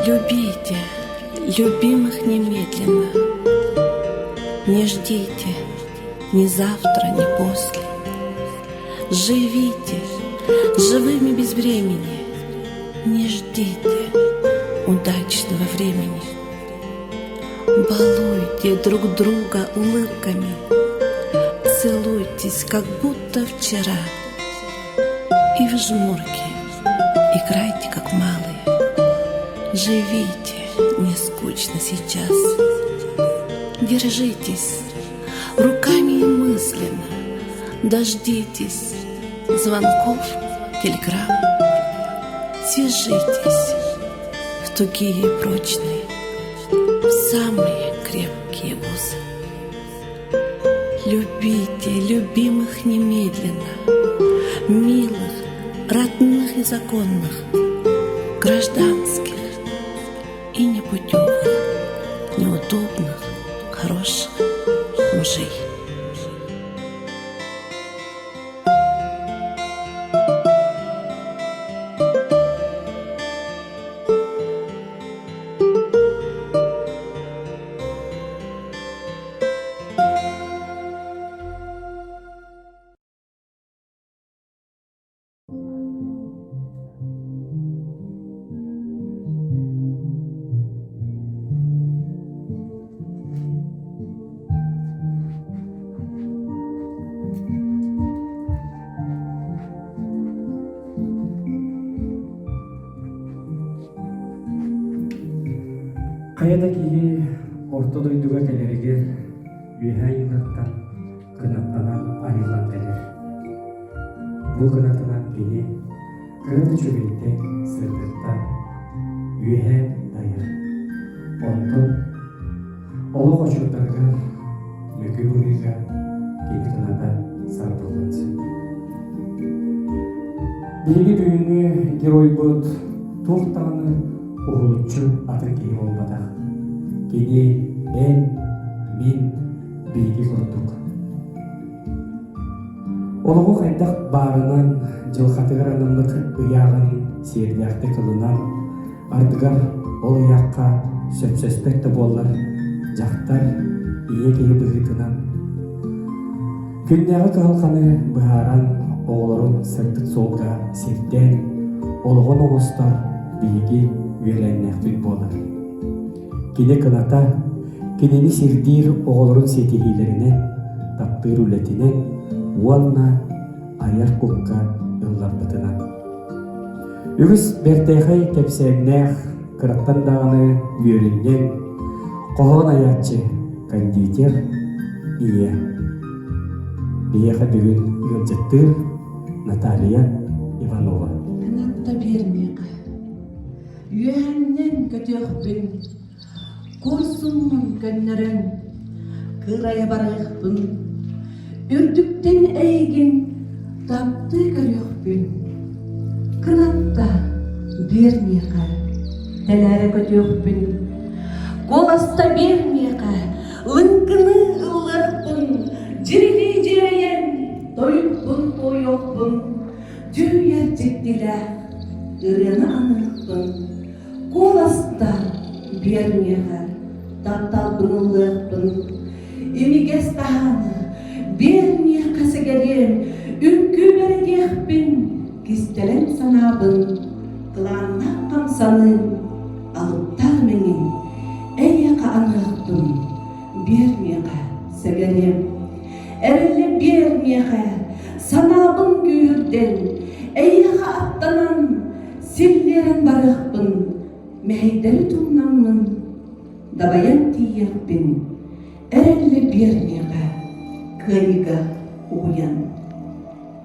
Любите любимых немедленно, Не ждите ни завтра, ни после. Живите живыми без времени, Не ждите удачного времени. Балуйте друг друга улыбками, Целуйтесь, как будто вчера, И в жмурки играйте, как малые. Живите, не скучно сейчас. Держитесь руками и мысленно, Дождитесь звонков, телеграмм. Свяжитесь в тугие и прочные, В самые крепкие узы. Любите любимых немедленно, Милых, родных и законных, Гражданских и непутевых, Неудобных, хороших мужей. Хайа да киһи орто дойдуга кэлэригэр үөһэ айыылартан кынаттанан айыллан кэлэр. Бу кынатынан кини кыра да үчүгэйтэн, сырдыктан үөһэ дайар. Онтон Олох очурдарыгар мөкү быһыыга кини кыната сарбыллан сөп. Биһиги бүгүҥҥү геройбут туох даҕаны уһулуччу атын киһи буолбатах. Кини эн, мин, биһиги курдук. Олоҕу хайдах баарынан дьылҕатыгар анаммыт ыйааҕын сиэрдээхтик ылынан, Ардыгар ол ыйаахха сөпсөспөт да буоллар, дьахтар ийэ киһи быһыытынан күннээҕи кыһалҕаны быһааран, оҕолорун сырдык суолга сирдээн, олоҕун оҥостор биһиги үөлээннээхпит буолар. Кини кыната кинини сирдиир оҕолорун ситиһиилэринэн, таптыыр үлэтинэн уонна айар кукка ылларбытынан. Үгүс бэртээхэй кэпсээннээх, кыраттан даҕаны үөрүнньэҥ, хоһоон айааччы, кондитер, ийэ. Биһиэхэ бүгүн ыалдьыттыыр Наталья Иванова. Кынатта биэрмиэхэ. Үөһэннэн көтүөхпүн, курсуммун көннөрөн, кырайа барыахпын, үрдүктэн эйигин таптыы көрүөхпүн. Кынатта биэр миэхэ, тэлээрэ көтүөхпүн, куоласта биэр миэхэ, лыҥкыныы ыллыахпын, дьирилии дьиэрэйэн, тойукпун туойуохпун, Дьүһүйэр дьиктилээх ырыаны аныахпын, куоласта биэр миэхэ, тапталбын ыллыахпын, имигэс таһааны биэр миэхэ сэгэриэм, үҥкүү бэридиэхпин, кистэлэҥ санаабын, кылааннаах хамсаныым, алыптаах мэҥин эйиэхэ аныахпын, биэр миэхэ сэгэриэм. Эрэллэ биэр миэхэ, санаабын күүһүрдэн, эйиэхэ аттанан, силлиэрэн барыахпын, мэһэйдэри тумнаммын, дабайан тиийиэхпин, эрэллэ биэр миэхэ, кыайыыга угуйан.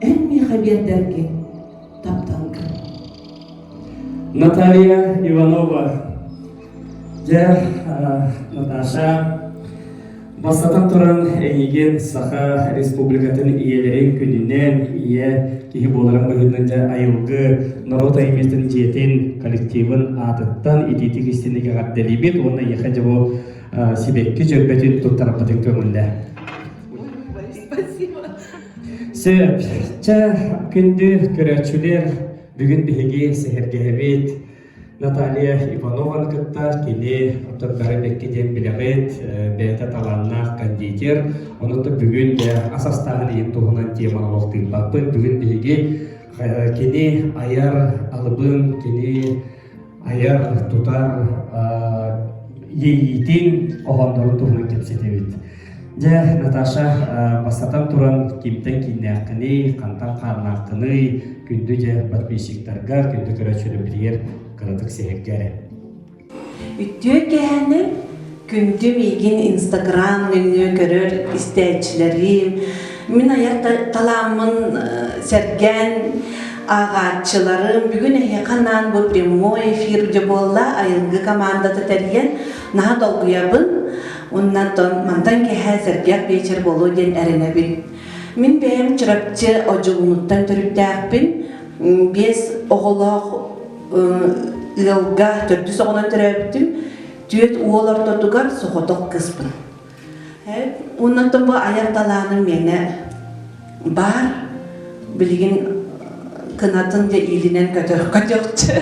Эн миэхэ биэрдэргин тапталгын. Наталья Иванова. Дьэ, Наташа, Бастатан туран, эйигин Саха Республикатын ийэлэрин күнүнэн, ийэ киһи буоларын быһыытынан дьэ айылгы норуот айымньытын дьиэтин коллективын аатыттан итиитик истиҥник эҕэрдэлиибит уонна эйиэхэ дьэ бу сибэкки дьөрбөтүн туттарарбытын көҥүллээ. Спасибо. Сөп. Чэ, күндү көрөөччүлэр, бүгүн биһиги сэһэргэһэбит. Наталья Иванованы кытта кини оттон бары бэккэ диэн билэҕит, бэйэтэ талааннаах кондитер. Онон бүгүн дьэ ас астааһын иһин туһунан теманы олохтуйбаппын. Бүгүн биһиги кини айар алыбын, кини айар, тутар иэйиитин, хоһооннорун туһунан кэпсэтэбит. Дьэ, Наташа, бастатан туран, кимтэн кииннээххиний, хантан хааннааххыный, күндү дьэ подписчиктаргар, күндү көрөөччүлэрбитигэр кыратык сэһэргэ эрэ. Үтүө кэһэни күндү миигин Инстаграм нөҥүө көрөр истээччилэрим, мин айар талааммын сэргээн ааҕааччыларым, бүгүн эһиэхэ анаан бу прямой эфир дьэ буолла, айылгы командата тэрийэн наһаа долгуйабын. Уонна мантан кэһэ сэргэх вечер буолуо диэн эрэнэбин. Мин бэйэм Чурапчы Одьулуунуттан төрүттээхпин. 5 оҕолоох ыалга төрдүс оҕонон төрөөбүтүм. Түөрт уол ортотугар соҕотох кыыспын. Оннуттан бу айар талааным миэнэ баар. Билигин кынатын да иилинэн көтөр көтөхчө.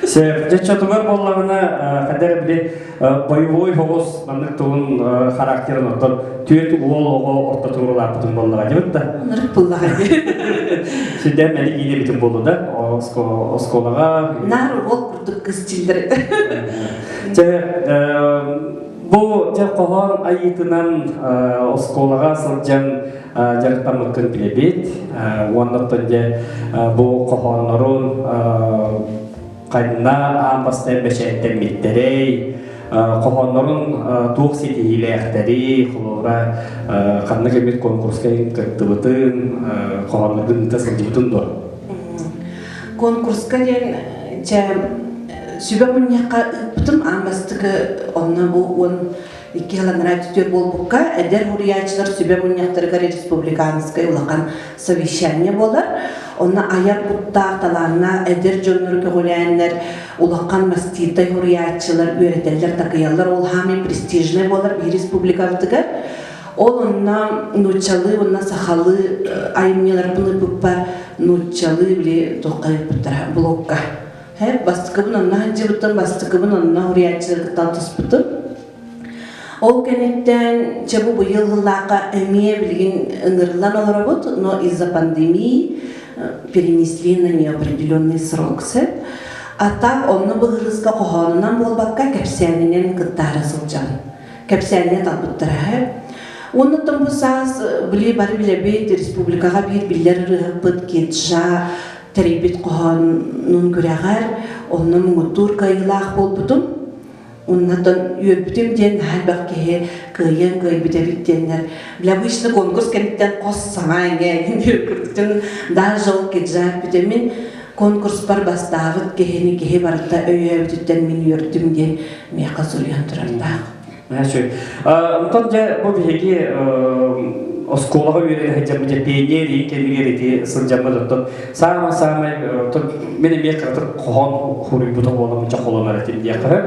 Сөп. Дьэ чотугар буоллаҕына, хадэр били боевой хоҕус маннык тугун характерын оттон түөрт уол оҕо ортотугар улааппытын буоллаҕа дибит да. Ынырык буллаҕа дии. Сүрдээх мэник иинэбитин буолла да оскуолаҕа. Наар уол курдук кысчиллэр. Дьэ бу дьэ хоһоон айыытынан оскуолаҕа сылдьан дьарыктаммыккын билэбит. Уонна оттон дьэ бу хоһооннорун ханна аан бастаан бэчээттэммиттэрэй, хоһооннорун туох ситиһиилээхтэрий, холобура ханнык эмит конкурска кыттыбытын, хоһоонноргун ыыта сылдьыбытын дуо? Конкурска диэн дьэ сүбэ мунньахха ыыппытым аан бастакы онно бу 12 сыл түтүөр буолбукка эдэр суруйааччылар сүбэ мунньахтарыгар республиканскай улахан совещание буолар. Онно айар куттаах, талааннаах эдэр дьоннору көҕүлээннэр улахан маститай суруйааччылар үөрэтэллэр, такыйаллар. Ол хаамый престижнай буолар биир республикабытыгар. Ол онно нууччалыы уонна сахалыы айымньыларбын ыыппыппар нууччалыы били туохха ыыппыттара блокка. Бастакыбын онно сылдьыбытым, бастакыбын онно суруйааччылары кытта алтыспытым. Ол кэнниттэн чэ бу быйыл сыллаахха эмиэ билигин ыҥырыллан олоробут, но из-за пандемии перенесли на неопределенный срок сөп. А так онно быһырыска хоһоонунан буолбакка кэпсээнинэн кыттаара сылдьабын. Кэпсээнинэ талбыттара. Оннуттан бу саас били бары билэбит республикаҕа биир биллэр ырыаһыппыт Кеджа тэрийбит хоһоонун күрэҕэр онно муҥутуур кыайыылаах буолбутум. Оннотон үөрбүтүм диэн наһаа элбэх киһи кыайыан кыайбыт эбит диэннэр. Бile обычно конкурс кэнниттэн хос саҥа эҥэ курдуктун даже ол киджа бүтэ мин конкурспар бастаабыт киһини киһи барыта өйөөбүтүттэн мин үөрдүм диэн миэхэ суруйан турардаах. Үчүгэй. Онтон дьэ бу биһиги оскуолаҕа үөрэнэ сылдьаммыт дьэ пионер иин кэмигэр ити сылдьаммыт оттон саамай-саамай мин эмиэ кыратык хоһоон хуруйбута буоламмын чэ холонор этим диэххэ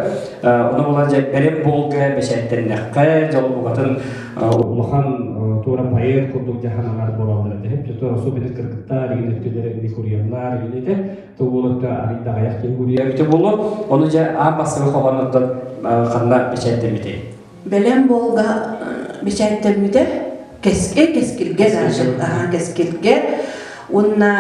ону буолан дьэ бэлэм буолга бэчээттэннэххэ дьол букатын улахан туора поэт курдук дьаһананар буолаллар этэ туора особенно кыргыттар игин өттүлэр ини куруйаллар игин этэ тугулукка арыйда аҕыйах киһи уруйар эбитэ буолуо. Ону дьэ аан бастакы хоһоонуттан ханна бэчээттэммитэй? Бэлэм буолга бэчээттэммитэ. Кэскил, кэскилгэ даже, кэскилгэ. Уонна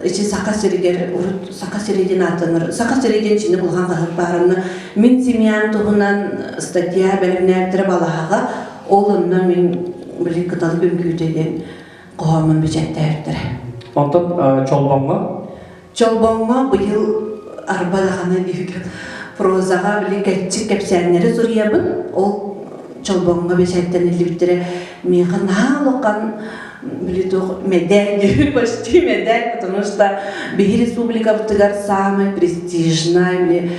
ичи Саха сиригэр урут Саха сиридин ааттанар. Саха сиридин чиник улахан хаһыат баарына мин семьям туһунан статья бэлэмнээбиттэрэ балаһаҕа ол онно мин били кыталык үҥкүүтэ диэн хоһооммун бэчээттээбиттэрэ. Онтон Чолбоҥҥо? Чолбоҥҥо быйыл арба даҕаны биһиги прозаҕа били кэрчик кэпсээннэри суруйабын. Ол Чолбоҥҥо бэчээттэниллибиттэрэ миэхэ наһаа улахан били туох мэдээль почти мэдээль, потому что биһи республикабытыгар самый престижный били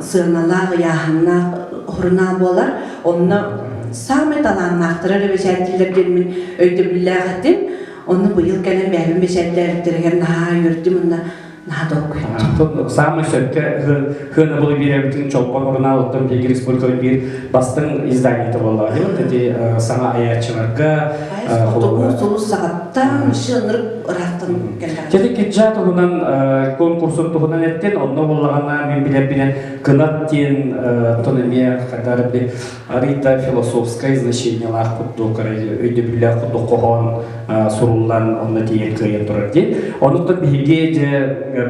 сыаналаах, ыйааһыннаах сурунаал буолар. Онно самый талааннаахтара эрэ бэчээттииллэр диэн мин өйдөбүллээх этим. Онно быйыл кэлэн бэйэбин бэчээттээбиттэригэр наһаа үөрдүм уонна. Наһаа долгуйдум. Саамай сөпкө хыанабылы биэрэбитин Чолбон сурунаал оттон биһиги республикабыт биир бастыҥ изданиета буоллаҕа дии ити саҥа айааччыларга Хотугу сулус саҕаттан өссө ынырык ыраахтан кэллэҕэ. Чэти Киджа туһунан конкурсун туһунан эттин, онно буоллаҕына мин билэрбинэн кынат диэн оттон эмиэ хайдах эрэ арыйда философскай значениелаах курдук өйдөбүллээх курдук хоһоон суруллан онно тиийэн кыайан турар диэн. Онуттан биһиги дьэ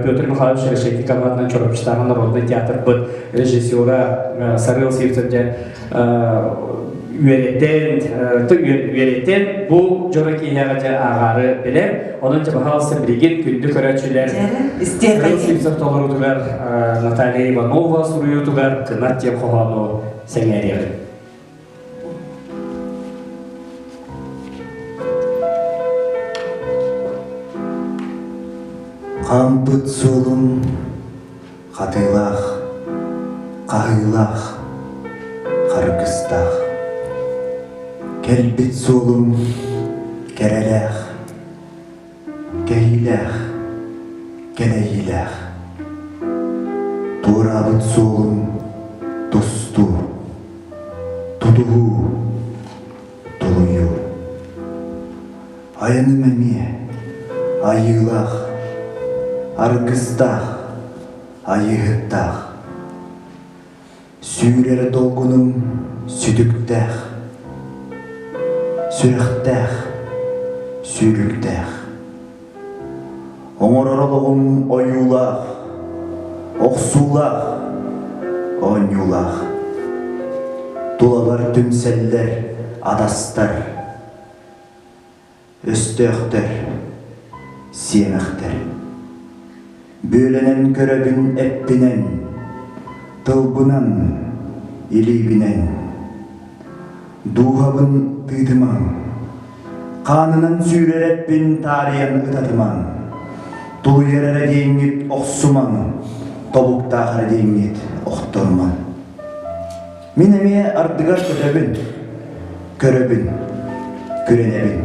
Петр Михайлович Решетников аатынан Чурапчытааҕы народнай театрбыт режиссера Сарыал Сивцев дьэ үөрэтэн үөрэтэн бу дьоро киэһэҕэ дьэ ааҕаары билэр. Онон дьэ баһаалыста билигин күндү көрөөччүлэр Сарыал Сивцев толоруутугар Наталья Иванова суруйуутугар Кынат диэн хоһоону сэҥээриэҕиҥ. Хаампыт суолум хатыылаах, хаһыылаах, харгыстаах. Кэлбит суолум кэрэлээх, Кэһиилээх, кэлэйиилээх, туораабыт суолум тустуу, тутуһуу, тулуйуу. Айаным эмиэ айыылаах, аргыстаах, айыыһыттаах. Сүүрэр долгунум сүтүктээх, сүрэхтээх, сүүрүктээх. Оҥорор олоҕум ойуулаах, охсуулаах, оонньуулаах. Тулабар түмсэллэр атастар, Өстөөхтөр, сиэмэхтэр. Бүөлэнэн көрөбүн эппинэн, тылбынан, илиибинэн. Дууһабын тыытымаҥ, хаанынан сүүрэр эппин таарыйан ытатымаҥ. Тулуйар эрэ диэҥҥит охсумаҥ, тобуктаах эрэ диэҥҥит охторумаҥ. Мин эмиэ ардыгар көтөбүн, көрөбүн, күрэнэбин.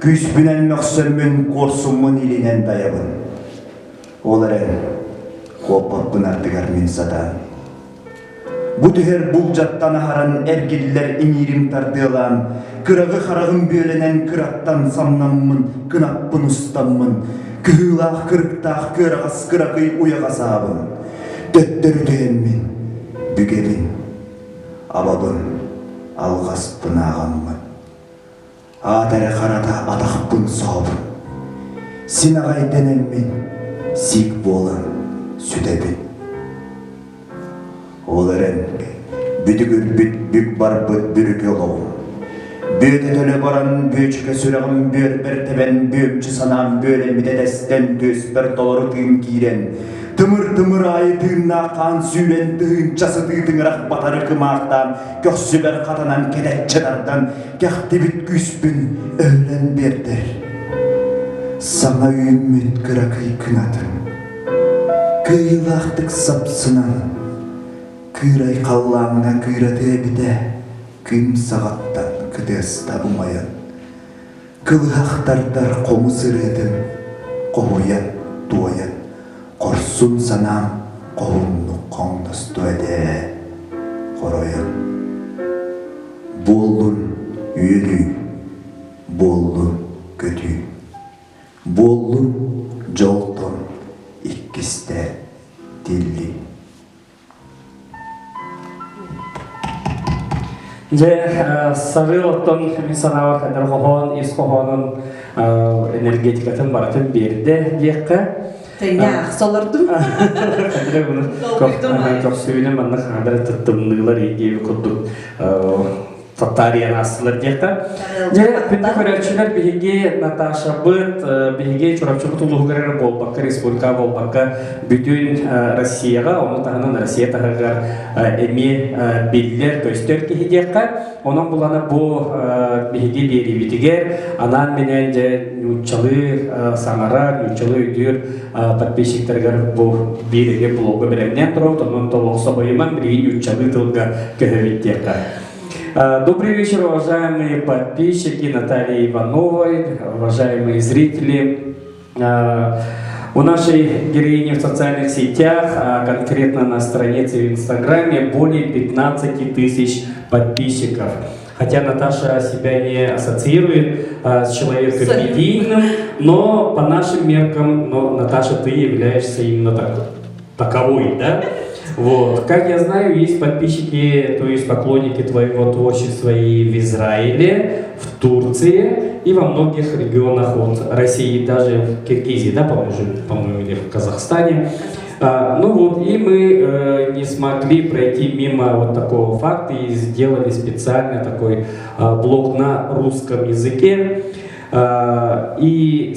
Күүспүнэн мөхсөммүн, куорсуммун илинэн дайабын. Ол эрэн, куоппаппын ардыгар мин сатаан. Бу түһэр булдьаттан аһаран эргиллэр иҥиирим тардыалаан, кыраҕы хараҕым бүөлэнэн кыраттан самнаммын, кынаппын устаммын, кыһыылаах кырыктаах кыараҕас кыракый уйаҕас аабын. Төттөрү түһэммин, бүгэбин, абабын, алҕаспын ааҕаммын, аат эрэ харата атахпын соһобун, син аҕай дэнэммин, сиик буолан сүтэбин. Ол эрэн бүдүгүрбүт бүк барбыт бүрүкү олоҕум Бүөтэ төлө баран бүөчүкэ сүрэҕим бүөрбэр тэбэн бүөмчү санаам бүөлэммитэ тэстэн түөспэр толору тыын киирэн тымыр-тымыр аайы тыыннаах хаан сүүрэн тыһыынча сытыы тыҥырах батары кымаахтаан көхсүбэр хатанан кэдэччи тардан кэхтибит күүспүн өһүлэн биэрдэр саҥа үүммүт кыракый кынатым кыайыылаахтык сапсынан кыырай халлааҥҥа кыыратыа эбитэ Күн саҕаттан кытыаста умайан, кылыһах тардар хомус ырыатын хоһуйан, туойан, хорсун санаам хоһууннук хоҥносто этэ хоройон. Буоллун үөрүү, буоллун көтүү, буоллун дьолтон иккистээн тиллии. Дьэ, сарыы оттон мин санаабар хайдах хоһоон ис хоһоонун энергетикатын барытын биэрдэ диэххэ. Тэҥҥэ аахса олордум. Көрсүбүнэн манна хаадара тымныылар диэби курдук таарыйан аастылар диэххэ. Дьэ, күндү көрөөччүлэр, биһиги Наташабыт, биһиги Чурапчыбыт улууһугар эрэ буолбакка, республика буолбакка, бүтүн Россияҕа, ону таһынан Россия таһыгар эмиэ биллэр, көстөр киһи диэххэ. Онон булана бу биһиги биэриибитигэр анаан-минээн дьэ нууччалыы саҥарар, нууччалыы өйдүүр подписчиктарыгар бу биир эмиэ блогу бэлэмнээн турабыт, онон толох собойуман билигин нууччалыы тылга көһөбүт диэххэ. Добрый вечер, уважаемые подписчики Натальи Ивановой, уважаемые зрители. У нашей героини в социальных сетях, а конкретно на странице в Инстаграме, более 15 тысяч подписчиков. Хотя Наташа себя не ассоциирует с человеком медийным, но по нашим меркам, но, Наташа, ты являешься именно таковой, да? Вот. Как я знаю, есть подписчики, то есть поклонники твоего творчества и в Израиле, в Турции и во многих регионах вот, России, даже в Киргизии, да, по-моему, по-моему, или в Казахстане. Ну вот, и мы не смогли пройти мимо вот такого факта и сделали специально такой блог на русском языке. И,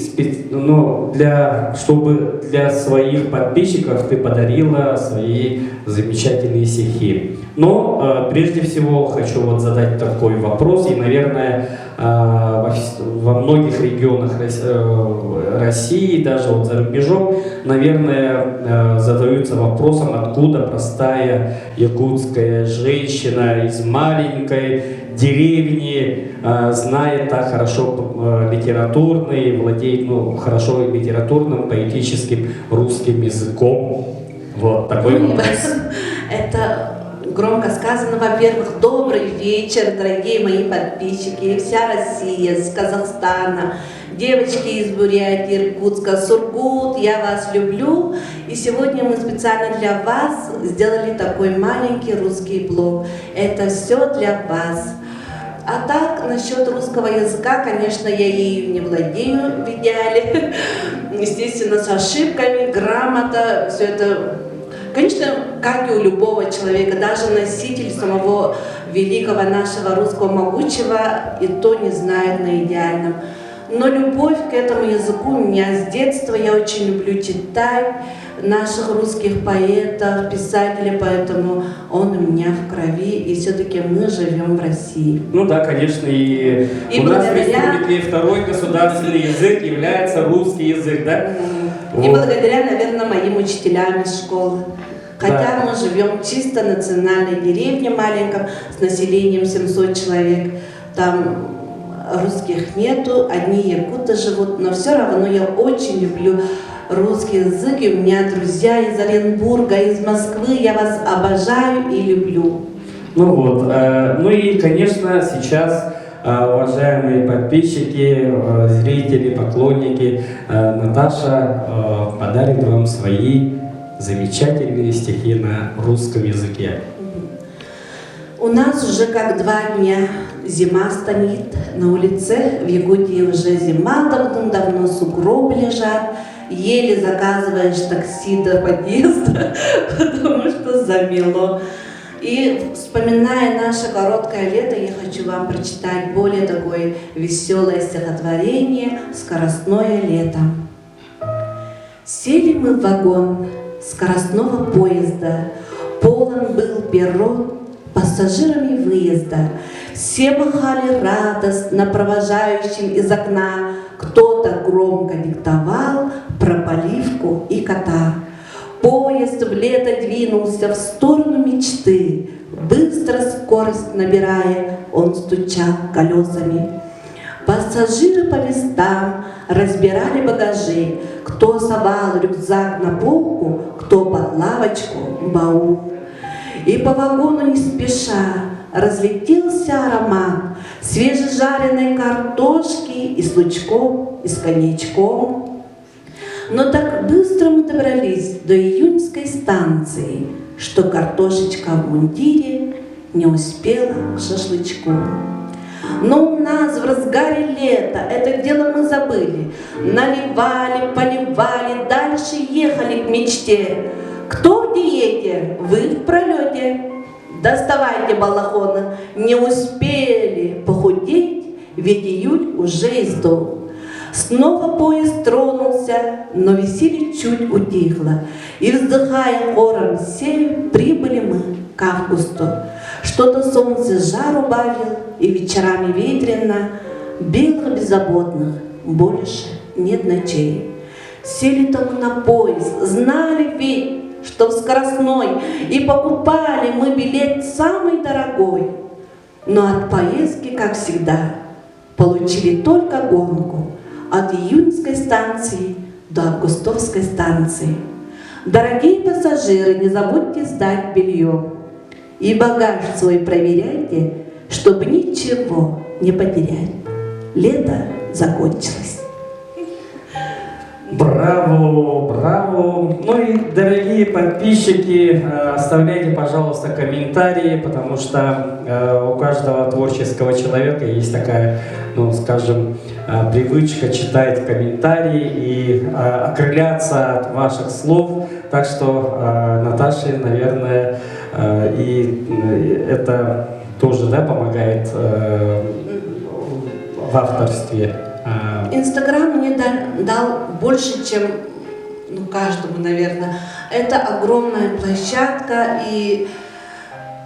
ну, чтобы для своих подписчиков ты подарила свои замечательные стихи. Но прежде всего хочу вот задать такой вопрос, и, наверное, во многих регионах России, даже вот за рубежом, наверное, задаются вопросом, откуда простая якутская женщина из маленькой деревни знает так хорошо литературный, владеет, ну, хорошо литературным, поэтическим русским языком. Вот такой Ну, вопрос. Это громко сказано. Во-первых, добрый вечер, дорогие мои подписчики, вся Россия, с Казахстана, девочки из Бурятии, Иркутска, Сургут, я вас люблю. И сегодня мы специально для вас сделали такой маленький русский блог. Это все для вас. А так, насчет русского языка, конечно, я ею не владею в идеале. Естественно, с ошибками, грамота, все это. Конечно, как и у любого человека, даже носитель самого великого нашего русского могучего и то не знает на идеальном. Но любовь к этому языку у меня с детства, я очень люблю читать наших русских поэтов, писателей, поэтому он у меня в крови, и все-таки мы живем в России. Ну да, конечно, и, И у нас в благодаря- республике второй государственный язык является русский язык, да? И Вот. благодаря, наверное, моим учителям из школы. Хотя мы живем чисто национальной деревне маленьком с населением 700 человек. Там русских нету, одни якуты живут, но все равно я очень люблю русский язык, и у меня друзья из Оренбурга, из Москвы, я вас обожаю и люблю. Ну вот, ну и, конечно, сейчас, уважаемые подписчики, зрители, поклонники, Наташа подарит вам свои замечательные стихи на русском языке. У нас уже как 2 дня зима стоит на улице. В Якутии уже зима давным-давно, сугробы лежат. Еле заказываешь такси до подъезда, потому что замело. И вспоминая наше короткое лето, я хочу вам прочитать более такое веселое стихотворение «Скоростное лето». Сели мы в вагон скоростного поезда. Полон был перрон пассажирами выезда. Все махали радостно провожающим из окна. Кто-то громко диктовал про поливку и кота. Поезд в лето двинулся в сторону мечты. Быстро скорость набирая, он стучал колесами. Пассажиры по местам разбирали багажи. Кто совал рюкзак на полку, кто под лавочку баул. И по вагону не спеша разлетелся аромат свежежаренной картошки и с лучком, и с коньячком. Но так быстро мы добрались до июньской станции, что картошечка в мундире не успела к шашлычку. Но у нас в разгаре лета это дело мы забыли. Наливали, поливали, дальше ехали к мечте. Кто в диете? Вы в пролете. Доставайте балахоны. Не успели похудеть, ведь июль уже издох. Снова поезд тронулся, но веселье чуть утихло. И, вздыхая хором все, прибыли мы к августу. Что-то солнце жар убавил, и вечерами ветрено, белых беззаботных больше нет ночей. Сели-то мы на поезд, знали ведь, что в скоростной, и покупали мы билет самый дорогой. Но от поездки, как всегда, получили только гонку от июньской станции до до Августовской станции. Дорогие пассажиры, не забудьте сдать белье. И багаж свой проверяйте, чтобы ничего не потерять. Лето закончилось. Браво, браво. Ну и, дорогие подписчики, оставляйте, пожалуйста, комментарии, потому что у каждого творческого человека есть такая, ну, скажем, привычка читать комментарии и окрыляться от ваших слов. Так что Наташе, наверное, и это тоже, да, помогает в авторстве. Инстаграм мне дал больше, чем, ну, каждому, наверное. Это огромная площадка и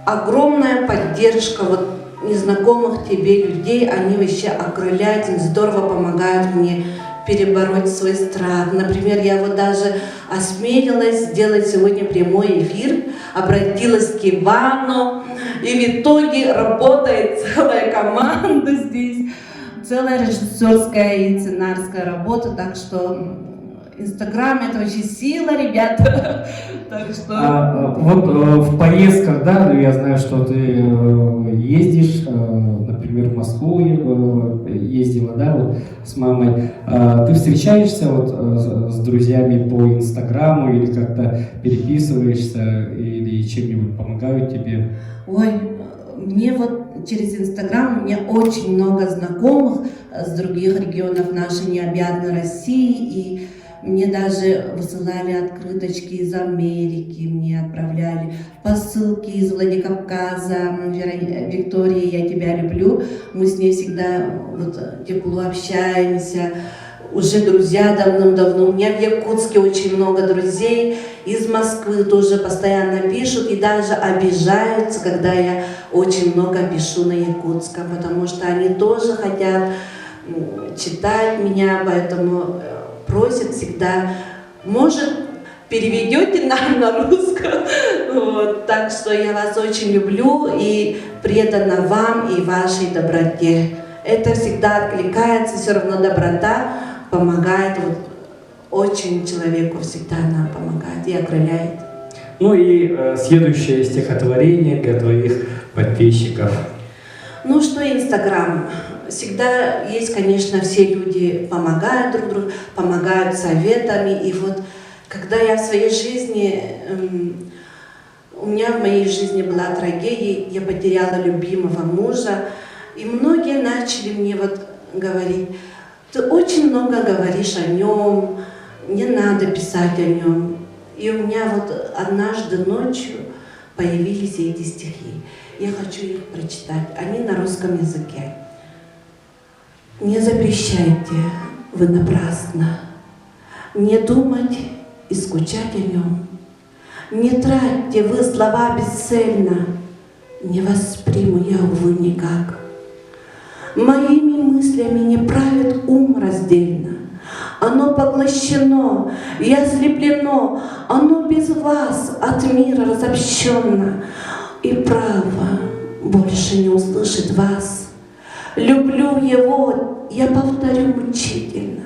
огромная поддержка вот незнакомых тебе людей. Они вообще окрыляют, здорово помогают мне перебороть свой страх. Например, я вот даже осмелилась сделать сегодня прямой эфир, обратилась к Ивану, и в итоге работает целая команда здесь, целая режиссерская и сценарская работа, так что Инстаграм это вообще сила, ребята. Так что. А, вот в поездках, да, ну, я знаю, что ты ездишь, например, в Москву ездила, да, вот с мамой. А ты встречаешься вот с друзьями по Инстаграму или как-то переписываешься, или чем-нибудь помогают тебе? Ой, мне вот через Инстаграм у меня очень много знакомых с других регионов нашей необъятной России, и мне даже высылали открыточки из Америки, мне отправляли посылки из Владикавказа. Виктория, я тебя люблю. Мы с ней всегда вот тепло общаемся. Уже друзья давным-давно. У меня в Якутске очень много друзей. Из Москвы тоже постоянно пишут и даже обижаются, когда я очень много пишу на якутском, потому что они тоже хотят читать меня, поэтому просят всегда, может, переведете нам на русском. Вот, так что я вас очень люблю и предана вам и вашей доброте. Это всегда откликается, все равно доброта помогает, вот, очень человеку всегда она помогает и окрыляет. Ну и следующее стихотворение для твоих подписчиков. Ну что, Инстаграм? Всегда есть, конечно, все люди помогают друг другу, помогают советами. И вот когда я в своей жизни, у меня в моей жизни была трагедия, я потеряла любимого мужа, и многие начали мне вот говорить: ты очень много говоришь о нем, не надо писать о нем. И у меня вот однажды ночью появились эти стихи. Я хочу их прочитать. Они на русском языке. Не запрещайте вы напрасно не думать и скучать о нем. Не тратьте вы слова бесцельно, не восприму я, увы, никак. Моими мыслями не правит ум раздельно. Оно поглощено и ослеплено, оно без вас от мира разобщенно, и право больше не услышит вас. Люблю его, я повторю мучительно.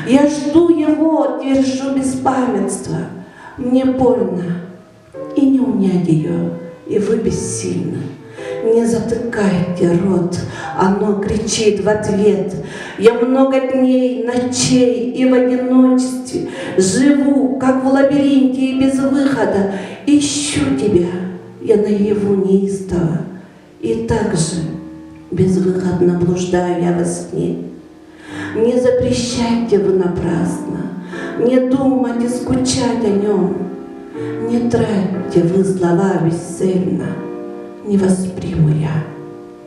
Я жду его, твержу без памятства. Мне больно, и не унять ее, и вы бессильны. Не затыкайте рот, оно кричит в ответ. Я много дней, ночей и в одиночестве живу, как в лабиринте и без выхода. Ищу тебя, я наяву неистово. И так же безвыходно блуждаю я во сне. Не запрещайте вы напрасно, не думать и скучать о нем. Не тратьте вы слова бесцельно, не восприму я,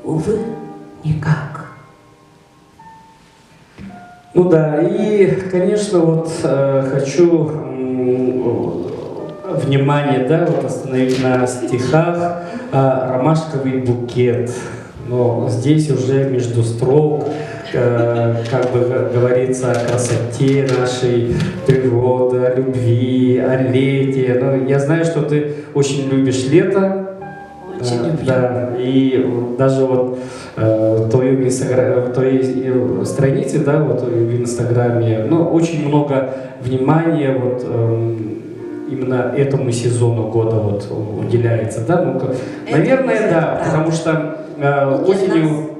увы, никак. Ну да, и, конечно, вот хочу внимание, да, вот остановить на стихах «Ромашковый букет». Но здесь уже между строк как бы говорится о красоте нашей природы, о любви, о лете. Ну, я знаю, что ты очень любишь лето. Очень люблю. Да, и даже вот в твоей странице, да, вот в Инстаграме, ну, очень много внимание вот именно этому сезону года вот уделяется, да? Ну, наверное, да, потому что осенью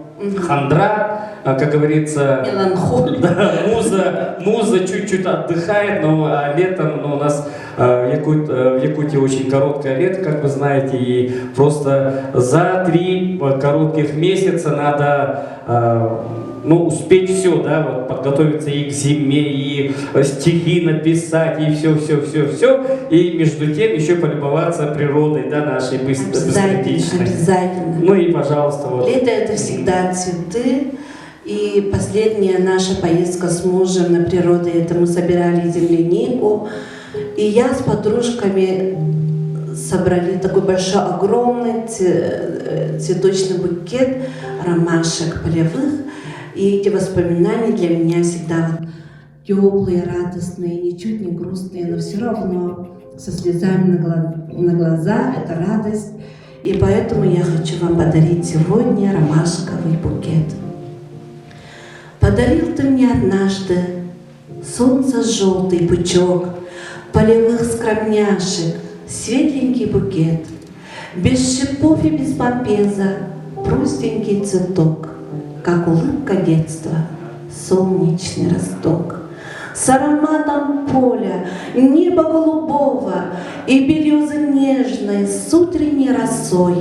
хандра, как говорится, меланхолия. Да, муза, муза чуть-чуть отдыхает, но а летом, ну, у нас в Якутии очень короткое лето, как вы знаете, и просто за 3 коротких месяца надо ну, успеть все, да, вот подготовиться и к зиме, и стихи написать, и все, все, все, все, и между тем еще полюбоваться природой, да, нашей Обязательно, быстротечной. Обязательно. Ну и, пожалуйста, вот. Лето это всегда цветы. И последняя наша поездка с мужем на природу, это мы собирали землянику. И я с подружками собрали такой большой, огромный цветочный букет ромашек полевых. И эти воспоминания для меня всегда вот теплые, радостные, ничуть не грустные, но все равно со слезами на глаза, это радость. И поэтому я хочу вам подарить сегодня ромашковый букет. Подарил ты мне однажды солнце желтый пучок, полевых скромняшек, светленький букет, без шипов и без помпеза, простенький цветок, как улыбка детства, солнечный росток. С ароматом поля, неба голубого и березы нежной с утренней росой,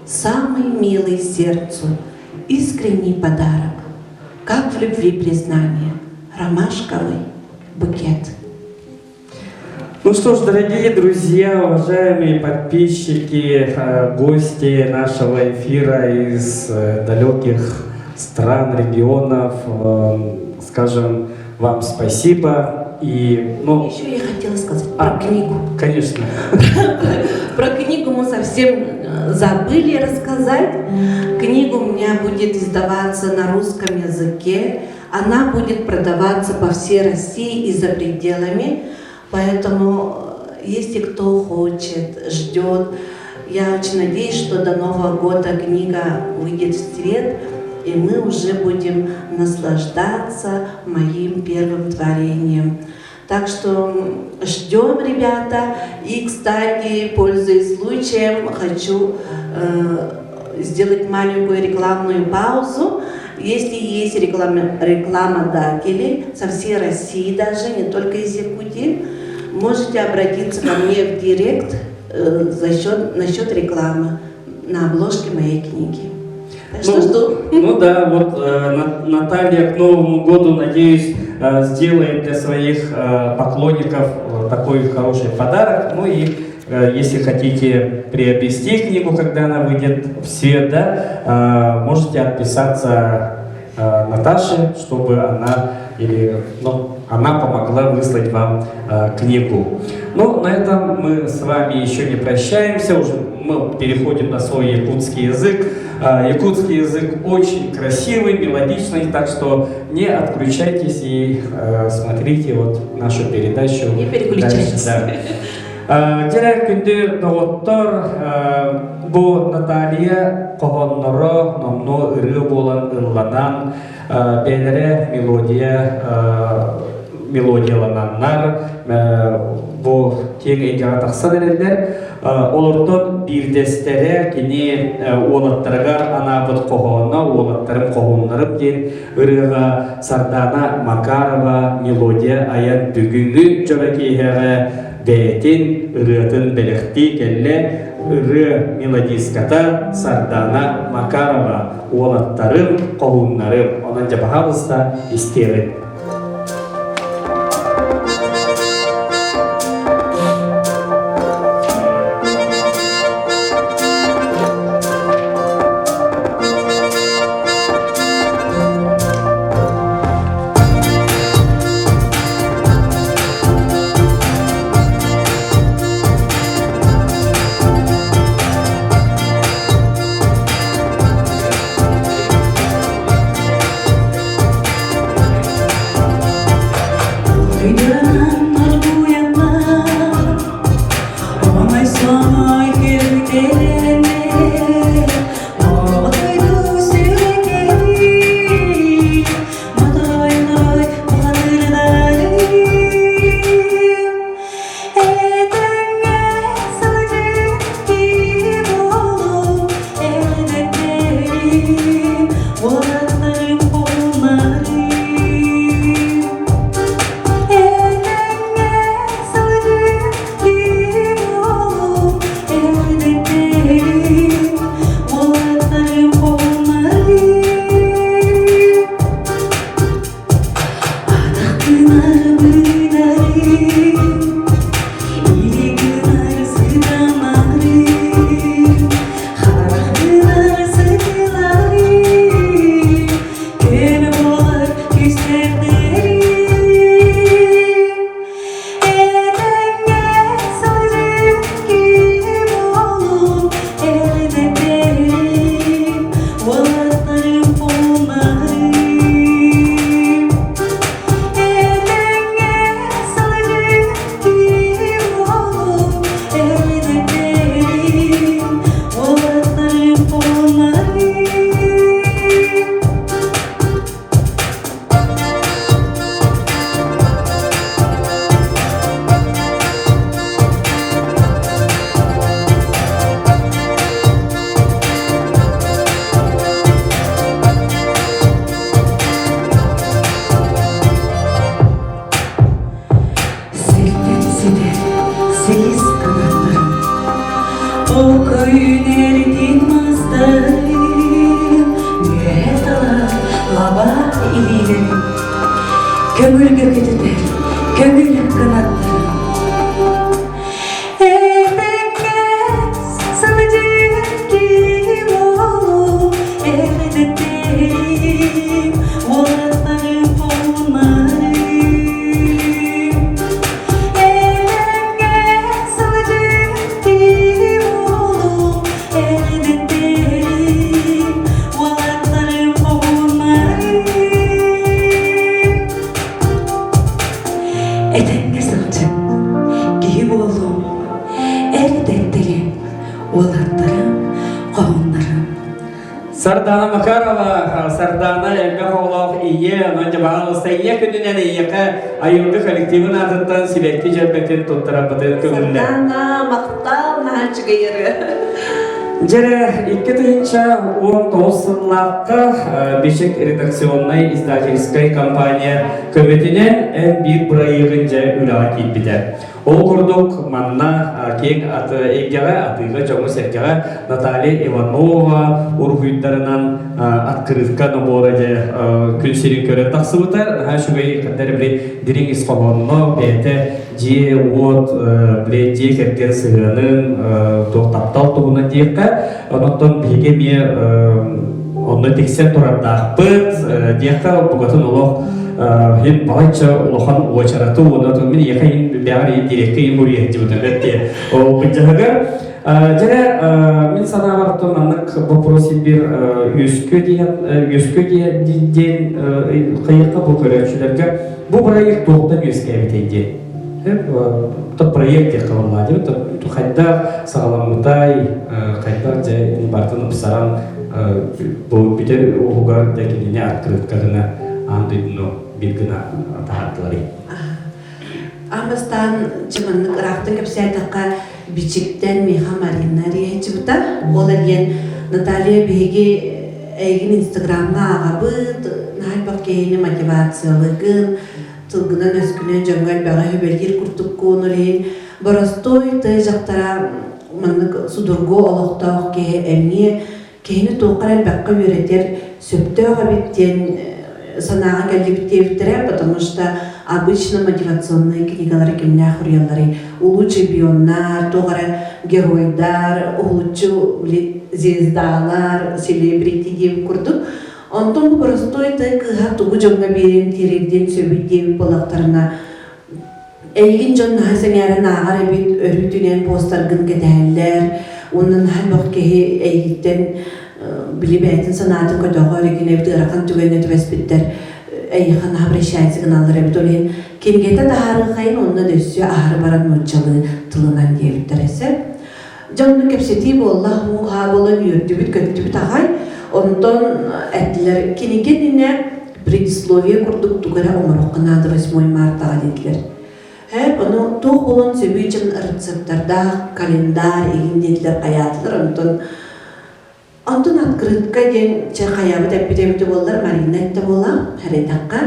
самый милый сердцу искренний подарок, как в любви признание, ромашковый букет. Ну что ж, дорогие друзья, уважаемые подписчики, гости нашего эфира из далеких стран, регионов, скажем вам спасибо. И, ну, Еще я хотела сказать А. про книгу. Конечно. Про книгу мы совсем забыли рассказать. Книга у меня будет издаваться на русском языке. Она будет продаваться по всей России и за пределами. Поэтому, если кто хочет, ждет, я очень надеюсь, что до Нового года книга выйдет в свет, и мы уже будем наслаждаться моим первым творением. Так что ждем, ребята. И, кстати, пользуясь случаем, хочу сделать маленькую рекламную паузу. Если есть рекламодатели со всей России даже, не только из Якутии, можете обратиться ко мне в директ насчет рекламы на обложке моей книги. Так что Ну, жду. Ну да, вот Наталья к Новому году, надеюсь, сделает для своих поклонников такой хороший подарок. Ну и если хотите приобрести книгу, когда она выйдет в свет, да, можете отписаться Наташе, чтобы она или, ну, она помогла выслать вам книгу. Ну, на этом мы с вами еще не прощаемся, уже мы переходим на свой якутский язык. Якутский язык очень красивый, мелодичный, так что не отключайтесь и смотрите вот нашу передачу. Не переключайтесь. Дальше, да. Дьэ, күндү доҕоттор, бу Наталья хоһоонноро номнуо ырыа буолан ылланан, бэйэлэрэ мелодия мелодиялананнар, бу киэҥ эйгэҕэ тахсан эрэллэр. Олортон биирдэстэрэ кини уолаттарыгар анаабыт хоһооно, уолаттарым хоһууннарым диэн ырыаҕа Сардана Макарова мелодия айан бүгүҥҥү дьоро киэһэҕэ бэйэтин ырыатын бэлэхтии кэллэ ырыа мелодистката Сардана Макарова уолаттарым, хоһууннарым. Онон дьэ пожалуйста, истиэҕиҥ. Үүнэритин мастарын үөһэ талар лаба илиилэрин көҥүлгэ көтүтэр көҥүл кынаттарын Этэҥҥэ сылдьыһан киһи буолуо эҕэрдэтиим уолаттары хоһууннарым Этэҥҥэ сылдьыһан киһи буолуо эҕэрдэтиим уолаттары хоһууннарым Этэҥҥэ сылдьыҥ, киһи буолуом, эр дэттэрим, уолаттарым, хоһууннарым. Сардаана Макарова, Сардаана элбэх оҕолоох ийэ, онон дьэ баһаалыста ийэ күнүнэн эйиэхэ айылгы коллективын аатыттан сибэкки дьөрбөтүн туттарарбытын көҥүллэ. Сардаана, махтал, наһаа үчүгэй ырыа. Дьэрэ, 2019 сыллаахха Бичик редакционнай издательскай компания көмөтүнэн эн биир бырайыагын дьэ үлэҕэ киирбитэ. Ол курдук манна киэҥ эйгэҕэ атыыга дьоҥҥо-сэргэҕэ Наталья Иванова уруһуйдарынан открытка набора дьэ күн сирин көрөн тахсыбыта. Наһаа үчүгэй ханна эрэ били дириҥ ис хоһоонноох бэйэтэ дьиэ-уот, били дьиэ кэргэн сыһыанын, туох таптал туһунан диэххэ. Онон биһиги эмиэ онно тиксэн турардаахпыт диэххэ букатын олох иһин балайча улахан уочараты уонна мин ийэхэ иһин бэҕэр иһин дириэккэ иһин буруйа дьыбыта бэрт ол быдьаһыгар дьэрэ мин санаабар оттон маннык вопрос биир үөскүө диэн үөскүө диэн хайыахха бу көрөөччүлэргэ бу бырайыак туохтан үөскээбитэй диэн то проект диэххэ буоллаа диэбит хайдах саҕаламмытай хайдах дьэ барытын ыпсаран бу бүтэр уһугар дьэ кинини открытка гына аан дойдуну биир гына таһаардыларый. Аан бастаан чыманнык ыраахтан кэпсээтэххэ Бичиктэн Миха Марина эрийээччибита. Ол эрийэн Наталья биһиги эйигин Инстаграмҥа ааҕабыт, наһаа элбэх киһини мотивациялыгын, тылгынан-өскүнэн дьоҥҥо элбэҕи сүбэлиир курдуккун, ол иһин боростуой тыа дьахтара маннык судургу олохтоох киһи эмиэ киһини туохха эрэ элбэххэ үөрэтэр сөптөөх эбит диэн санааҕа кэллибит диэбиттэрэ, потому что обычно мотивационные книгалары кимнээх суруйалларый улуу чемпионнар, туох эрэ геройдар, уһулуччу били звездалар, селебрити диэбит курдук. Онтон бу боростуой тыа кыыһа тугу дьоҥҥо биэриэн тириэрдиэн сөбүй диэбит буоллахтарына, эйигин дьон наһаа сэҥээрэн ааҕар эбит, өрүүтүнэн постаргын кэтэһэллэр уонна наһаа элбэх киһи эйигиттэн били бэйэтин санаатын көтөҕөр, игин эбит ыарахан түгэҥҥэ түбэспиттэр эйиэхэ наһаа обращается гыналлар эбит. Ол иһин кинигэтэ таһаарыаххайын уонна да өссө аһары баран нууччалыы тылынан диэбиттэр эсэ. Дьэ онно кэпсэтии буолла, һуу-һаа буолан үөрдүбүт-көттүбүт аҕай. Онтон эттилэр, кинигэ иннинэ предисловие курдук тугу эрэ оҥоруохха наада 8 мартаҕа диэтилэр. Һэ, ону туох буолуон сөбүй дьон рецептардаах календарь игин диэтилэр хайаатылар. Онтон онтон открытка диэн чэ хайаабыт эппит эбитэ буоллар Марина эттэ буола хэрэйдэххэ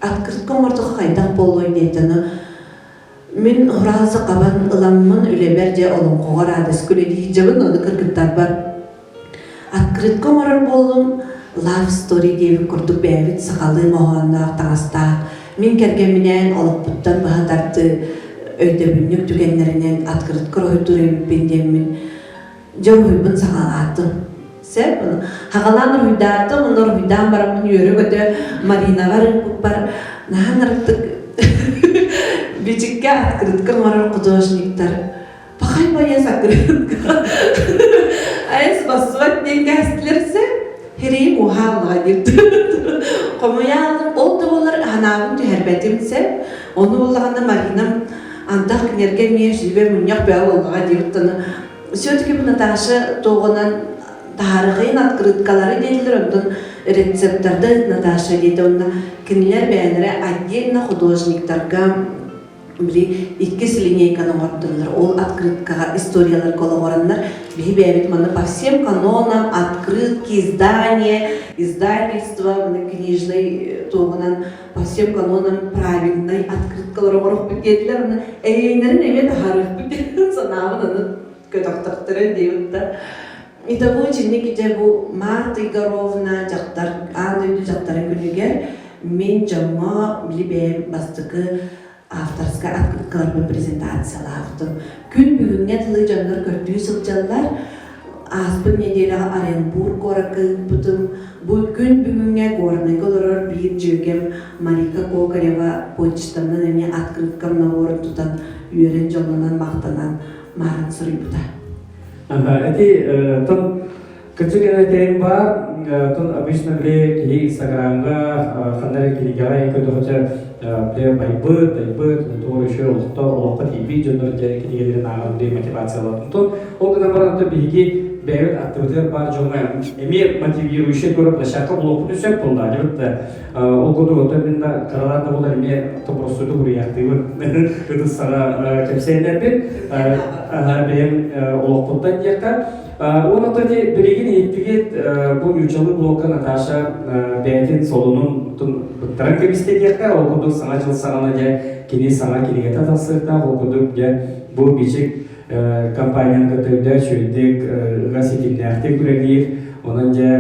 открытка оҥордоххо хайдах буолуой диэтэ ону Мин ураазы хабан ыламмын үлэбэр дьэ олоҥхоҕо радость үлэлиирдьэбин ону кыргыттарбар открытка оҥорор буоллум love story диэбит курдук бэйэбит сахалыы моһоонноох таҥастаах мин кэргэмминээн олохпуттан быһа тардыы өйдөбүнньүк түгэннэринэн открытка уруһуйдуур эбиппин диэммин Дьэ уруһуйбун саҕалаатым. Сөп, хаҕалаан уруһуйдаатым, онно уруһуйдаан бараммын үөрэ-көтө Маринаҕа ыыппыппар наһаа ынырыктык бичиккэ открытка оҥорор художниктар пахай байыас открытка айс бассыбат диэн кээстилэр сөп хириим уһааллаҕа диир хомуйаалым ол да буоллар ханаабын түһэрбэтим сөп ону буоллаҕына Маринам антах кинилэргэ эмиэ сүбэ мунньах бөҕө буоллаҕа диэбит Все-таки бу Наташа туоҕунан таһаарыхайын открыткалары диэтилэр, онтон рецептарды Наташа диэтэ уонна кинилэр бэйэлэрэ отдельно художниктарга били иккис линейканы оҥордулар. Ол открыткаҕа историяларга олоҕураннар биһи бэйэбит манна по всем канонам открытки, издание, издательство, книжный туоҕунан по всем канонам правильный открыткалар оҥоруохпут диэтилэр. Уонна эйиэннэрин эмиэ таһаарыахпыт диэн санаабын аны. Көтөхтөхтөрө диэбит да. Итого чинник дьэ бу Марта Егоровна дьахтар аан дойду дьахтарын күнүгэр мин дьоҥҥо били бэйэм бастакы авторскай открыткаларбын презентациялаабытым. Күн бүгүҥҥэ дылы дьоннор көрдүү сылдьаллар. Ааспыт нэдиэлэҕэ Оренбург куоракка ыыппытым. Бу күн бүгүҥҥэ Горнайга олорор биир дьүөгэм Марика Кокарева почтанан эмиэ открыткам наборун тутан үөрэн дьоллонон махтанан мааран суруйбута. Ити тон кырдьык этэрим баар, тон обычно бile киһи Инстаграмҥа ханна эрэ кинигэҕэ көтөҕөчө бile байбыт, тайбыт, туох еще олохто олоххо тиийбит дьоннор дьэ кинигэлэрин ааҕан бile мотивациялаатын. Тон ол гынан баран то биһиги бэйэбит аттыбытыгар баар дьоҥҥо эмиэ мотивирующая көрө площадка булуохпутун сөп буолла дебит Ол курдук оттон мин да кыралаан да буолар эмиэ тобурустууту буруйаахтыыбын ытыс саҕа кэпсээннэрбин бэйэм олохпуттан диэххэ. Уонна оттон ити билигин иһиттигит бу нууччалыы блокка Наташа бэйэтин солунун быктаран кэбистэ диэххэ. Ол курдук саҥа дьыл саҕана дьэ кини саҥа кинигэтэ тахсыахтаах. Ол курдук дьэ бу бичик компанияны кытта өйдөөн үчүгэйдик ыга ситимнээхтик үлэлиир. Онон дьэ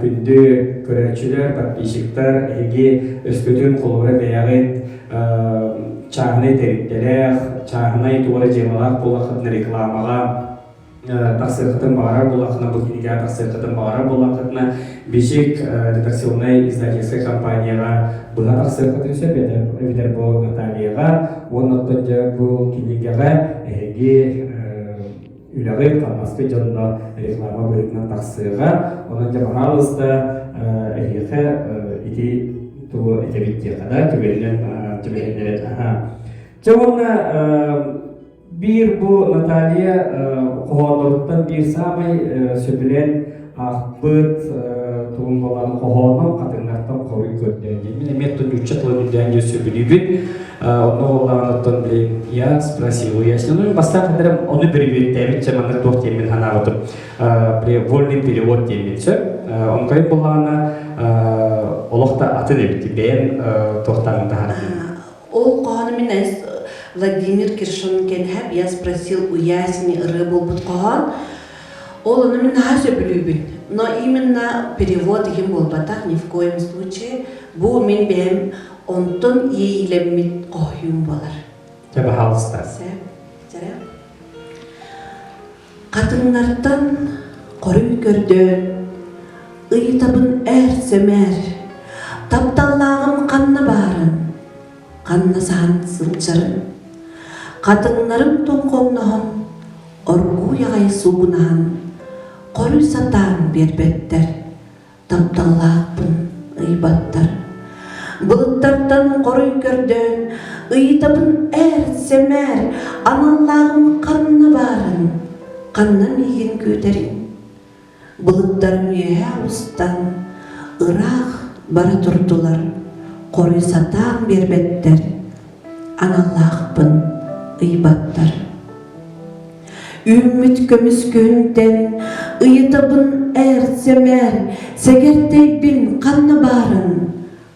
күндү көрөөччүлэр, подписчиктар, эһиги өскөтүн холобура бэйэҕит чааһынай тэрилтэлээх, чааһынай туора дьыалалаах буоллаххытына рекламаҕа тахсыаххытын баҕарар буоллаххытына, бу кинигэҕэ тахсыаххытын баҕарар буоллаххытына, Бичик редакционнай издательскай компанияҕа быһа тахсыаххытын сөп эбэтэр бу Натальяҕа уонна оттон дьэ бу кинигэҕэ эһиги үлэҕит хамнаскыт дьонно реклама быһыытынан тахсыаҕа. Онон дьэ пожалуйста эһиэхэ ити тугу этэбит диэхэ да түгэнинэн түбэһиннэрэн Дьэ уонна Биир бу Наталья хоһоонноруттан биир саамай сөбүлээн аахпыт тугун буолан хоһооно хатыҥнартан хоруй көрдөөн диэн. Мин эмиэ оттон нуучча тылын үрдээн диэн сөбүлүүбүн. Онно буоллаҕына оттон блин я спросил уяснил. Ну, бастаан хандарым ону переводтээбит чэ маннык туох диэммин санаабытым. Били вольный перевод диэммин сөп. Онкайын буоллаҕына олох да атын эбит. Бэйэм туохтааҕын таһаардым. Ол хоһоону мин Владимир Киршон кэнһэп «Я спросил у ясени» ырыа буолбут хоһоон. Ол ону мин наһаа сөбүлүүбүн. Но именно перевод иһин буолбатах, ни в коем случае. Бу мин бэйэм онтон иэйиилэммит хоһуйум буолар. Дьэ, баһаалыста. Сөп. Дьэрэ. Хатыҥнартан хоруй көрдөөн, ыйытабын ээр-сэмээр, тапталлааҕым ханна баарын, ханна саһан сылдьарын. Хатыҥнарым тоҥхоҥноһон, оргууй аҕай суугунаһан, хоруй сатаан биэрбэттэр. Тапталлаахпын ыйбаттар. Былыттартан хоруй көрдөөн, ыйытабын ээр-сэмээр, аналлааҕым ханна баарын, ханна миигин күүтэрин. Былыттарым үөһэ устан, ыраах бара турдулар, хоруй сатаан биэрбэттэр, аналлаахпын ыйбаттар. Үүммүт көмүс күһүнтэн ыйытабын ээр-сэмээр, сэгэртэйбин ханна баарын,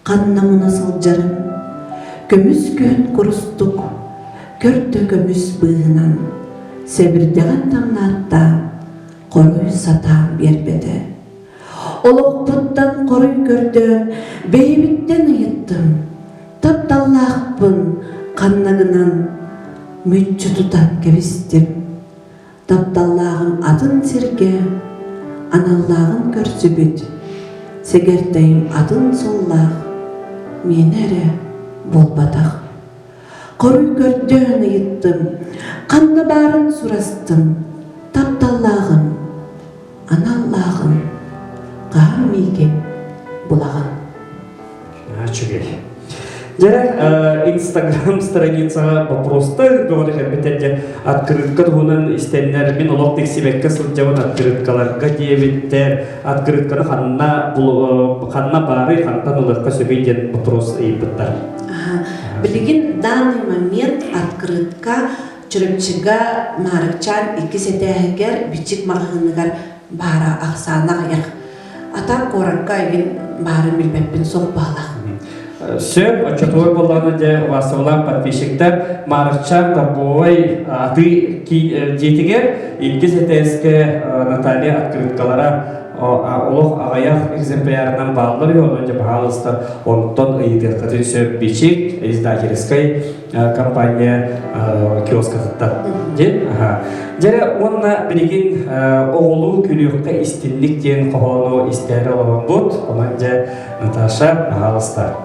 ханна муна сылдьарын. Көмүс күһүн курустук, көрдө көмүс быыһынан, сэбирдэҕин тамнааттаан, хоруй сатаан биэрбэтэ. Олохпуттан хоруй көрдөөн, бэйэбиттэн ыйыттым, Тапталлаахпын ханна гынан мүччү тутан кэбистим. Тапталлааҕым атын сиргэ аналлааҕын көрсүбүт, сэгэртэйим атын суоллаах, миэнэ эрэ буолбатах. Хоруй көрдөөн ыйыттым, ханна баарын сурастым, тапталлааҕым, аналлааҕым, хаһан миигин булаҕын? Үчүгэй. Дьэ, Инстаграм страницаҕа вопростар бөҕөнү кэлбиттэр дьэ открытка туһунан истэннэр мин олох тиксибэккэ сылдьабын открыткаларга диэбиттэр открытканы ханна ханна баарый хантан ылыахха сөбүй диэн вопрос ыйыппыттар. Билигин данный момент открытка Чурапчыга Маарыкчаан иккис этээһигэр Бичик маҕаһыыныгар баара ахсаана аҕыйах. А так куоракка мин баарын билбэппин суох баалаах. Сөп, оччотугар буоллаҕына дьэ убаастабылаах подписчиктар Маарыччаан торговай атыы дьиэтигэр иккис этээскэ Наталья открыткалара олох аҕыйах экземплярынан бааллар үһү, онон дьэ баһаалыста онтон ыйытыаххытын сөп Бичик издательскай компания киоскатыттан. Дьэ, Дьэрэ уонна билигин оҕолуу күлүөххэ истинник диэн хоһоону истээри олороммут. Онон дьэ Наташа, пожалуйста.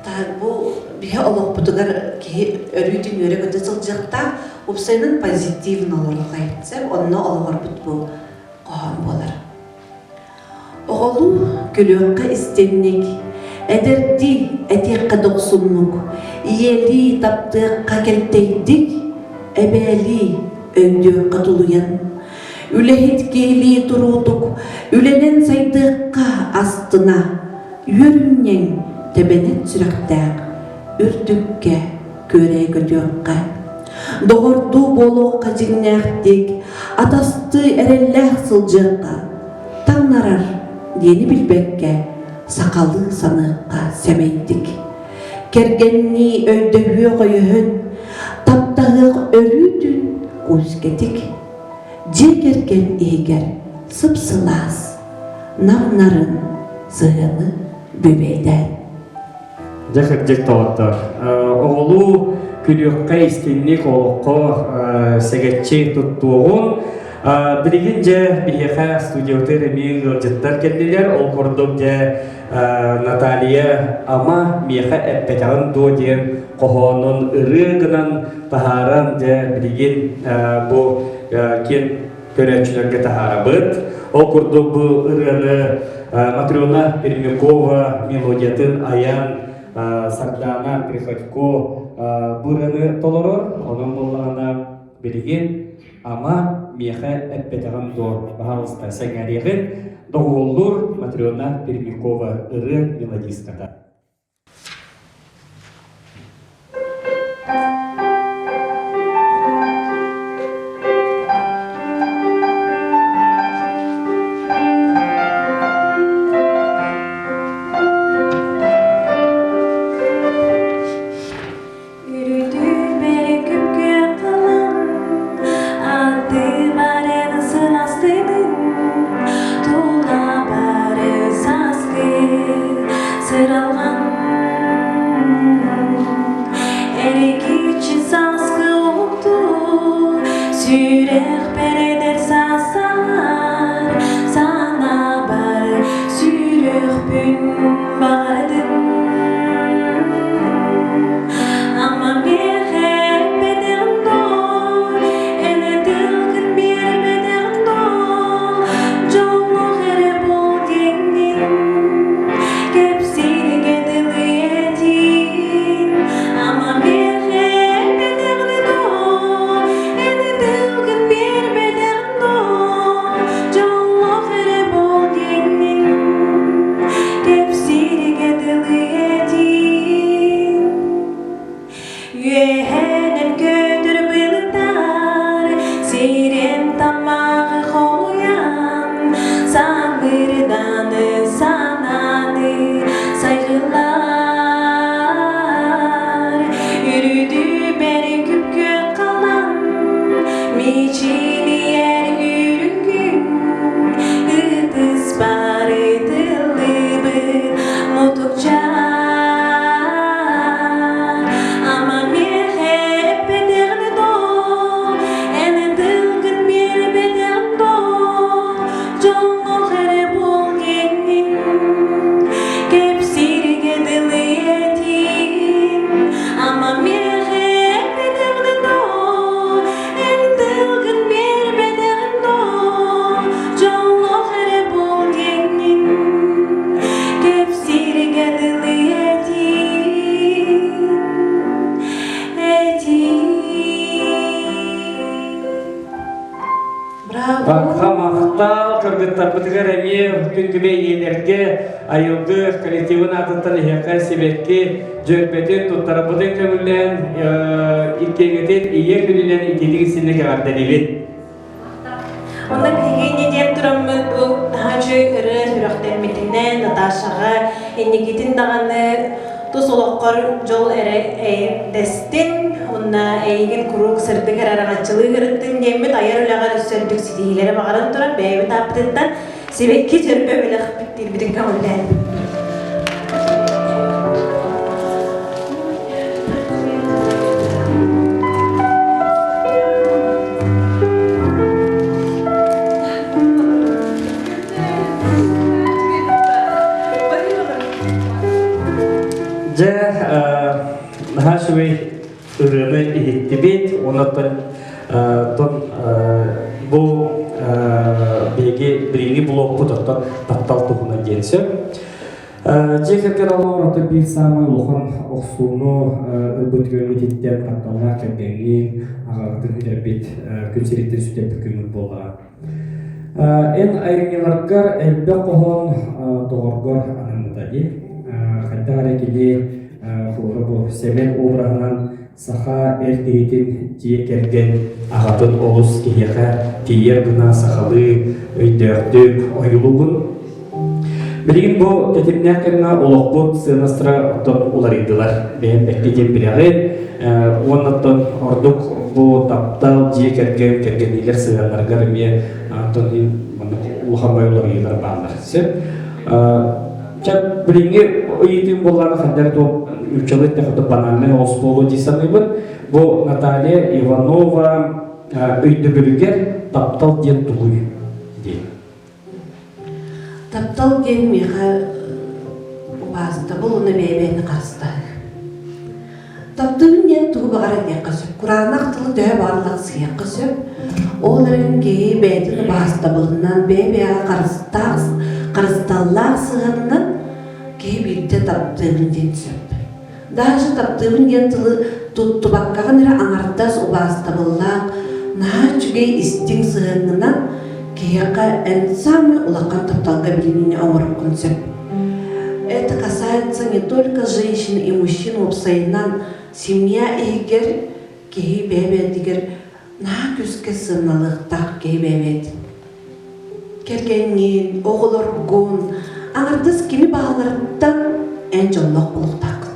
Так, бу биһи олохпутугар киһи өрүүтүн үөрэ-көтө сылдьыахтаах, уопсайынан позитивно олоруохайсып, онно олоҕорбут бу хоһоон буолар. Оҕолуу күлүөххэ истинник, эдэрдии этиэххэ дохсуннук, ийэлии таптыахха кэлтэйдик, эбээлии өйдүөххэ тулуйан, үлэһит киһилии туруутук, үлэнэн сайдыахха астына, үөрүнньэҥ тэбэнэт сүрэхтээх үрдүккэ күөрэй көтүөххэ. Доҕордуу буолуохха дьиҥнээхтик, атастыы эрэллээх сылдьыахха, таҥнарар диэни билбэккэ, сахалыы саныахха сэмэйдик. Кэргэннии өйдөһүөх өйөһөн, таптаһыах өрүүтүн күүскэтик. Дьиэ кэргэн иһигэр сып-сылаас, нам-нарын сыһыаны бүбэйдээн. Дьэ кырдьык доҕоттор, оҕолуу күлүөххэ истинник олоххо сэгэччи туттуоҕун. Билигин дьэ биһиэхэ студиябытыгар эмиэ ыалдьыттар кэллилэр. Ол курдук дьэ Наталья ама миэхэ эппэтэҕин дуо диэн хоһоонун ырыа гынан таһааран дьэ билигин бу киэн көрөөччүлэргэ таһаарабыт. Ол курдук бу ырыаны Матрена Пермякова мелодиятын айан Сардаана Приходько бу ырыаны толорор. Онон буоллаҕына билигин ама миэхэ эппэтэҕим дуо, баһаалыста сэҥээриэҕин доҕуһуоллуур Матрена Пермякова ырыа мелодистката. Үрүтүбэр күпкүөх кылын, аттыбарын сыластыгын, тула бары сааскы сыралҕан. Эргиччи сааскы уһуктуу, сүрэхпэр эдэр саастар, санаабар сүрөхпүн баҕардым. Ама миэхэ эппэтэҕим доо, эн тылгын биэрбэтэҕим доо, дьоллоох эрэ буол диэҥҥин, кэпсииргэ дылы этиин. Ама миэхэ эппэтэҕим доо, эн тылгын биэрбэтэҕим доо, дьоллоох эрэ буол диэҥҥин, кэпсииргэ дылы этиин. Үөһэнэн көтөр былыттар, сирин тамаҕы хомуйан, самырданы санааны сайгылар. Үрүдүбэр күп-күөх халан, мичилийэр үрүҥ күн, ытыс бары тыллыбыт мутукча. Ама миэхэ эппэтэҕин доо, эн тылгын биэрбэтэҕин доо, дьоллоох эрэ буол диэҥҥин, кэпсииргэ дылы этиин. Ама миэхэ эппэтэҕин доо, эн тылгын биэрбэтэҕин доо, дьоллоох эрэ буол диэҥҥин, кэпсииргэ дылы этиин, этиин. Браво! Барҕа махтал кыргыттарбытыгар эмиэ күн күбэй ийэлэргэ айылгы коллективын аатыттан эһиэхэ сибэкки дьөрбөтүн туттарарбытын көҥүллээн иккиэҥҥитин ийэ күнүнэн итиитик истинник эҕэрдэлиибит. Онно биһиги инньэ диэн тураммыт бу наһаа үчүгэй ырыа сүрэхтэммитинэн Наташаҕа. Инникитин даҕаны тус олоххор дьол эрэ дэстин, уонна эйигин куруук сырдык эрэ араҥаччылыы ырыттын диэммит айар үлэҕэр өссө үрдүк ситиһиилэри баҕаран туран бэйэбит ааппытыттан сибэкки дьөрбө бэлэхпит диирбитин көҥүллээн. Дьэ, наһаа үчүгэй ырыаны иһиттибит. Онон тон бу биһиги билиҥҥи блогпут оттон таптал туһунан диэн сөп. Дьиэ кэргэн олоҕор ото биир саамай улахан охсууну ылбыт күөҥҥүтүттэн тапталлаах кэргэҥҥин, аҕаҕытын сүтэрбит, күн сириттэн сүтэрбит күҥҥүт буоллаҕа. Эн айымньыларгар элбэх хоһоон доҕоргор анаммыта дии. Хайдах эрэ кини холобура бу Сэмэн обраһынан саха эр киһитин дьиэ кэргэн аҕатын олус киһиэхэ тиийэр гына сахалыы өйдөөхтүк ойуулугун. Билигин бу тэтимнээх кэмҥэ олохпут сыанастара оттон уларыйдылар. Бэйэм бэркэ диэн билэҕин. Уонна оттон ордук бу таптал, дьиэ кэргэн, кэргэнниилэр сыһыаннарыгар эмиэ оттон улахан бай уларыйыылар бааллар. Сөп. Чэ, билиҥҥи ыйытыым буоллаҕына хайдах эрэ туох нууччалыы эттэххэ банальнай оҕус буолуо дии саныыбын. Бу Наталья Иванова өйдөбүлүгэр таптал диэн тугуй диэн. Таптал диэн миэхэ убаастабыл уонна бэйэ-бэйэни харыстаһыы. Таптыыбын диэн тугу баҕарар диэххэ сөп. Кураанах тылы төһө баҕар лахсыйыахха сөп. Ол эрэн киһи бэйэтин убаастабылынан, бэйэ-бэйэҕэ харыстаах, харысталлаах сыһыанынан киһи биирдэ таптыыбын диэн сөп. Даже таптыыбын диэн тылы туттубаккаҕын эрэ аҥардас убаастабыллаах, наһаа үчүгэй истиҥ сыһыаҥҥынан киһиэхэ эн саамай улахан тапталга билиниини оҥоруоххун сөп. Это касается не только женщин и мужчин уопсайынан семья иһигэр киһи бэйэ-бэйэтигэр наһаа күүскэ сыаналыахтаах киһи бэйэ-бэйэтин. Кэргэҥҥин, оҕолоргун, аҥардас кини бааларыттан эн дьоллоох буолуохтааххын.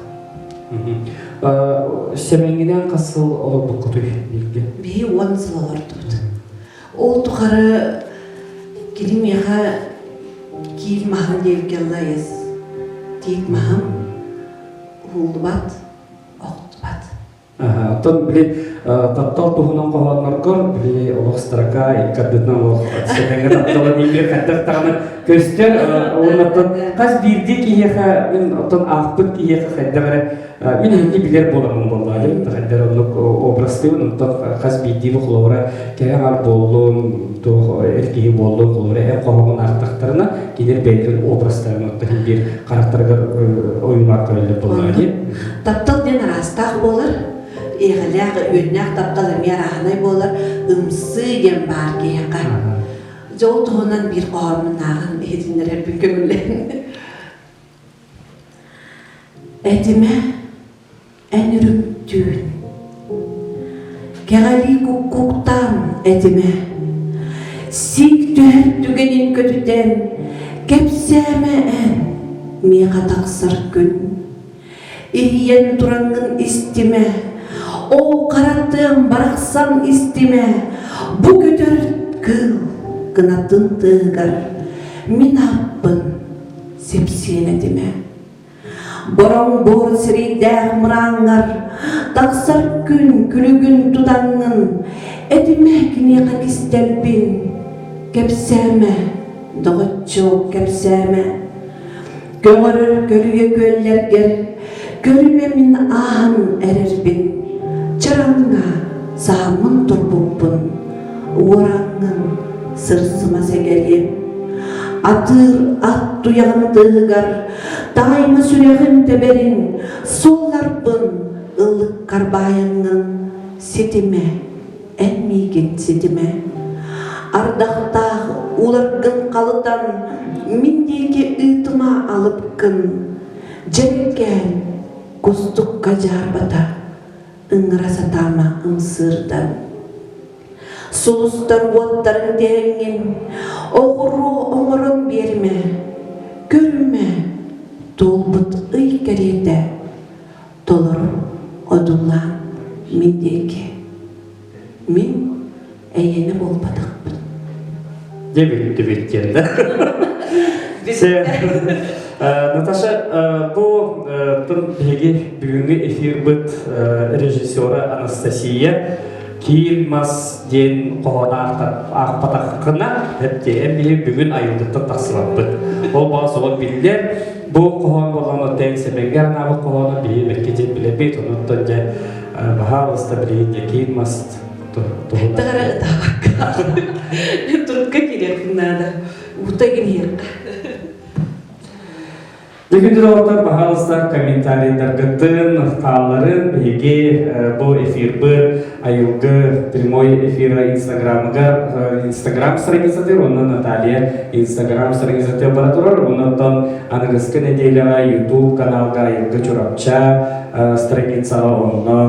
Сэмэҥҥинэн хас сыл олорбуккутуй бииргэ? Биһи 10 сыл олордубут. Ол тухары кини миэхэ киил маһым диэбиккэ ыллайыс. Тиит маһым уһуллубат, охтубат. Оттон били таптал туһунан хоһоонноргор били олох строка икки ардытынан олох сэмэҥҥэ таптала диир хайдах даҕаны көстөр уонна оттон хас биирдии киһиэхэ мин оттон аахпыт киһиэхэ хайдах эрэ Мин эһиги билэр буоламмын буоллаҕа хайдар оннук образтыыбын онтон хас биирдии бу холобура кэрэ аҥар буоллун туох эр киһи буоллун холобура эр хоһоҕун аахтахтарына кинилэр бэйэлэрин образтарын оттон биир харахтарыгар ойуулаан көрөллөр буоллаҕа дии. Таптал диэн араастаах буолар. Иэҕэлээх, үөннээх таптал эмиэ арааһынай буолар. Ымсыы диэн баар киһиэхэ. Дьэ ол туһунан биир хоһооммун ааҕан иһитиннэрэрбин көҥүллээн. Этимэ, эн үрүҥ түүн, кэҕэлии куккуктаан этимэ, сиик түһэр түгэнин көтүтэн, кэпсээмэ эн миэхэ тахсар күн. Иһийэн тураҥҥын истимэ, оо хара тыам барахсан истимэ, бу көтөр кыыл кынатын тыаһыгар мин ааппын сипсиэн этимэ. Бороҥ буор сирэйдээх мырааҥҥар тахсар күн күлүгүн тутаҥҥын этимэ киниэхэ кистэлбин кэпсээмэ, доҕоччуок кэпсээмэ. Көҕөрөр көлүйэ күөллэргэр көрүмэ мин ааһан эрэрбин, чараҥҥа сааммын турбуппун, уораҥҥын сырсыма сэгэриэм. Атыыр ат туйаҕын тыаһыгар таайма сүрэҕим тэбэрин, суолларбын ыллыккар баайаҥҥын ситимэ, эн миигин ситимэ. Ардахтаах ууларгын халытан, мин диэки ыытыма алыпкын, дьэрэкээн кустукка дьаарбата, ыҥыра сатаама ымсыырдан. Сулустар уоттарын тэһэҥҥин, оҕуруо оҥорон биэримэ, көрүмэ. Туолбут ый кэриэтэ толору одуулаан мин диэки. Мин эйиэнэ буолбатахпын. Дьэ бүттүбүт диэн да. Наташа, бу биһиги бүгүҥҥү эфирбыт режиссера Анастасия Киил мас диэн хоһоон аахпатаххына, эн биһи бүгүн айылгыттан тахсыбаппыт. Ол баҕас оҕо биллэр, бу хоһоон буоллаҕына тэҥ Сэмэҥҥэ анаабыт хоһоону биһи бэркэ дьэ билэбит, онуттан дьэ баһаалыста билигин дьэ киил мас туһунан. Тагара ытаабакка турукка киириэхпин наада. Уута кириэххэ. Бүгүн доҕоттор, баһаалыста комментарийдаргытын, хаалларын биһиги бу эфирбыт айылгы прямой эфира инстаграмыгар инстаграм страницатыгар уонна Наталья инстаграм страницатыгар бара турар. Оннуттан аныгыскы нэдиэлэҕэ YouTube каналга айылгы Чурапча страницаҕа онно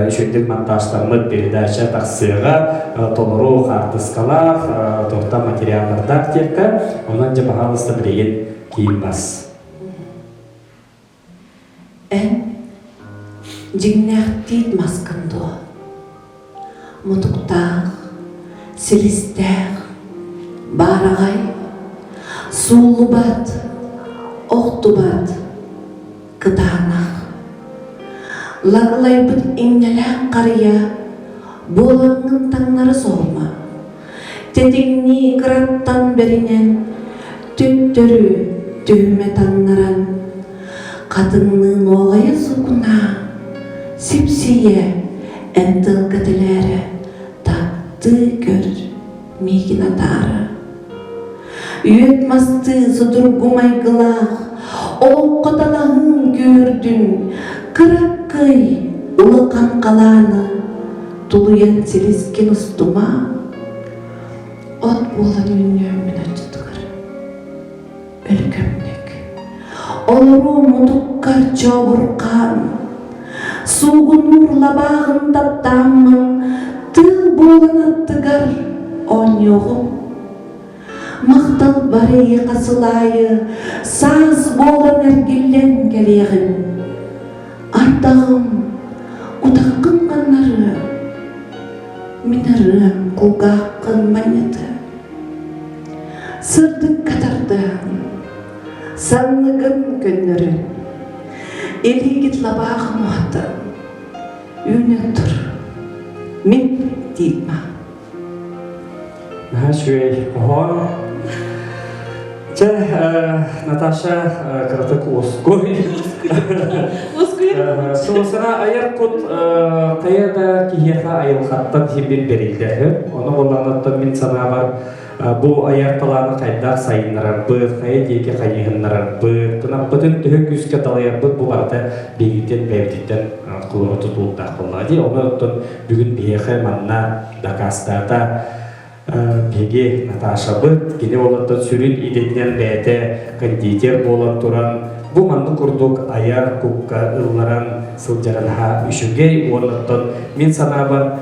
үчүгдүк монтажтаммыт передача тахсыаҕа толору хаартыскалаах, торта материаллардаах диэххэ. Онон дьэ баһаалыста билигин киин бас. Эн дьиҥнээхтиит маскын дуо? Мутуктаах, силистээх, баараҕай, сууллубат, охтубат, кытаанах. Лаглайбыт иҥнэлээх харыйа буолаҥҥын таҥнары соһума. Тэтиҥнии кыраттан бэринэн, төттөрү түһүмэ таҥнаран, хатыҥныы нуоҕайа сукунаа, сипсийэ эн тылга тэлээрэ, таптыы көр миигин атаара. Үөт мастыы судургу майгылаах, олоххо талаһыым күүрдүн, кыракый улахан халааны тулуйан силискин устума, от буолан үүннүөм мин оччотугар өлгөмнүк. Олоруом мутуккар чообурхаан, суугунуур лабааҕын таптааммын, тыал буолан аттыгар оонньуоҕум. Махтал барыйыха сылаайы, саас буолан эргиллэн кэлиэҕим. Ардаҕым, утаххын ханнарыа, мин ырыам кулгааххын манньытыа. Сырдыкка тардыһан, санныгын көннөрөн, илиигит лабаахын уһатан, үүнэн тур, мин диир Наһаа үчүгэй хоһоон. Чэ, Наташа кыратык уоскуй. Сылысына айар кут хайа да киһиэхэ айылҕаттан сирбит бэриллэр. Ону буоллаҕына мин санаабар бу айар талааны хайдах сайыннарарбыт, хайа диэки хайыһыннарарбыт, кынаппытын төһө күүскэ далайарбыт бу барыта биһигиттэн бэйэбититтэн кулура тутулуктаах буоллаҕа дии. Ону оттон бүгүн биһиэхэ манна дакаастаата биһиги Наташабыт, кини олортон сүрүн идэтинэн бэйэтэ кондитер буолан туран, бу маннык курдук айар кукка ылларан сылдьарын аһа үчүгэй уонна мин санаабар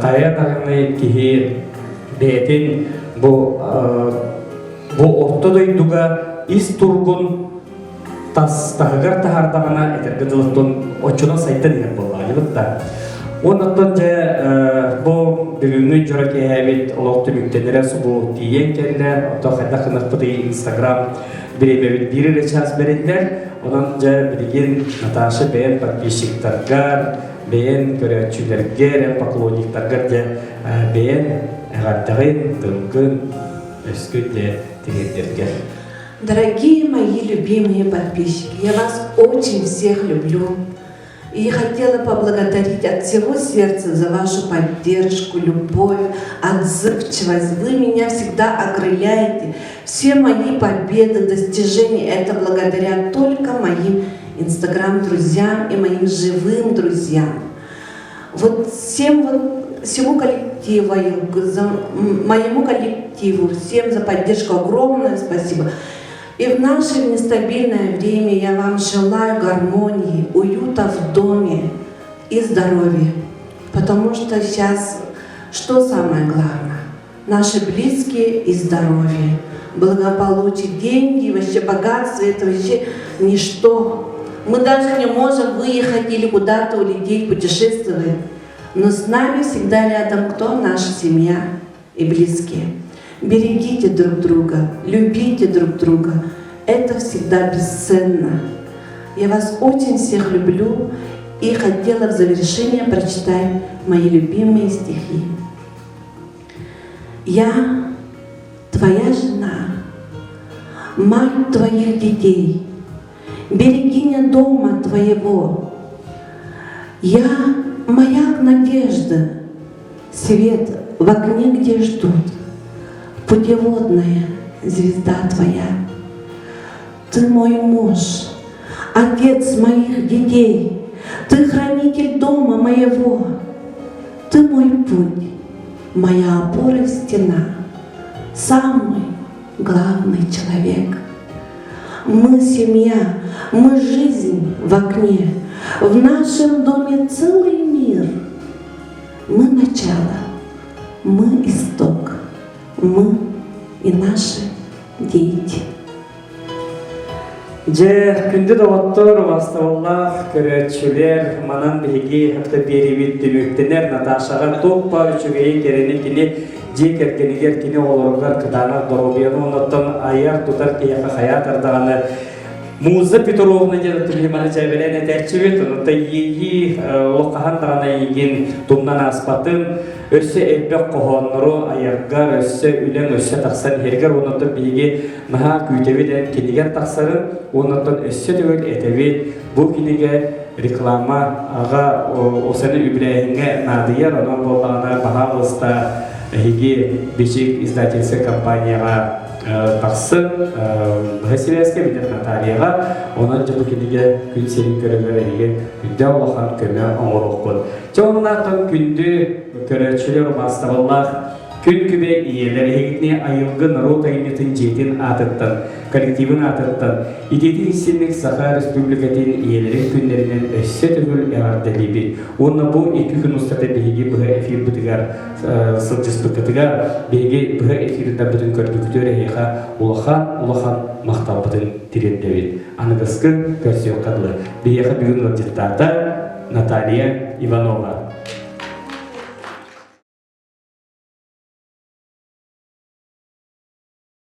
хайа даҕаны киһи бэйэтин бу бу орто дойдуга ис тургун тас таһыгар таһаардаҕына этэргэ дылыттан оччонон сайдан иһэр буоллаҕа да. Уоннаттан дьэ бу бүгүҥҥү дьоро киэһээбит олох түмүктэнэрэ субу тиийэн кэллэ. Оттон хайдах гыныахпытый Инстаграм бириэмэбит биир эрэ чаас бэриллэр. Онон дьэ билигин Наташа бэйэн подписчиктаргар, бэйэн көрөөччүлэргэр, поклонниктаргар дьэ бэйэн эҕэрдэҕин, тылгын, өскүн дьэ тириэрдэргэр. Дорогие мои любимые подписчики, я вас очень всех люблю. И хотела поблагодарить от всего сердца за вашу поддержку, любовь, отзывчивость. Вы меня всегда окрыляете. Все мои победы, достижения – это благодаря только моим инстаграм-друзьям и моим живым друзьям. Вот всем вот, всему коллективу, за, моему коллективу, всем за поддержку огромное спасибо. И в наше нестабильное время я вам желаю гармонии, уюта в доме и здоровья. Потому что сейчас что самое главное? Наши близкие и здоровье. Благополучие, деньги, вообще богатство – это вообще ничто. Мы даже не можем выехать или куда-то улететь, путешествовать. Но с нами всегда рядом кто? Наша семья и близкие. Берегите друг друга, любите друг друга. Это всегда бесценно. Я вас очень всех люблю и хотела в завершение прочитать мои любимые стихи. Я твоя жена, мать твоих детей, берегиня дома твоего. Я маяк надежды, свет в огне, где ждут, путеводная звезда твоя. Ты мой муж, отец моих детей, ты хранитель дома моего, ты мой путь, моя опора и стена, самый главный человек. Мы семья, мы жизнь в окне, в нашем доме целый мир. Мы начало, мы исток, мы и наши дети. Дьэ, күндү доҕоттор, убаастабыллаах көрөөччүлэр, манан биһиги хата биэриибит түмүктэнэр Наташаҕа туох баар үчүгэйи кэрэни кини дьиэ кэргэнигэр, кини оҕолоругар кытаанах доруобуйаны оннуттан айар-тутар киһиэхэ хайаатар даҕаны Муза Петровна диэн Тулиманы дьээбэлээн этээччибит, онуттан иэйии олох хаһан даҕаны эйигин тумнан ааспатын, өссө элбэх хоһооннору айаргар, өссө үлэҥ өссө тахсан иһэргэр, онуттан биһиги наһаа күүтэбит эн кинигэр тахсарын, онуттан өссө төгүл этэбит, бу кинигэ реклама аҕа осаны үбүлээһиҥҥэ наадыйар, онон буоллаҕына баһаалыста эһиги Бичик издательскай компанияҕа тахсын быһа сибээскэ бүтэр Натальяҕа онон дьэ бу кинигэ күн сирин көрөгөр эһиги күндэ улахан көмө оҥоруохпут. Дьэ оннуттан күндү көрөөччүлэр убаастабыллаах күн күбэ ийэлэр эһигитини айылгы норуот айымньытын дьиэтин аатыттан, коллективын аатыттан итиитин истинник Саха Республикатын ийэлэрин күннэринэн өссө төгүл эҕэрдэлиибит. Уонна бу икки күн устата биһиги быһа эфирбытыгар сылдьыспыккытыгар биһиги быһа эфирдарбытын көрбүккүтүгэр эһиэхэ улахан улахан махталбытын тириэрдэбит. Аныгыскы көрсүөххэ дылы. Биһиэхэ бүгүн ыалдьыттаата Наталья Иванова.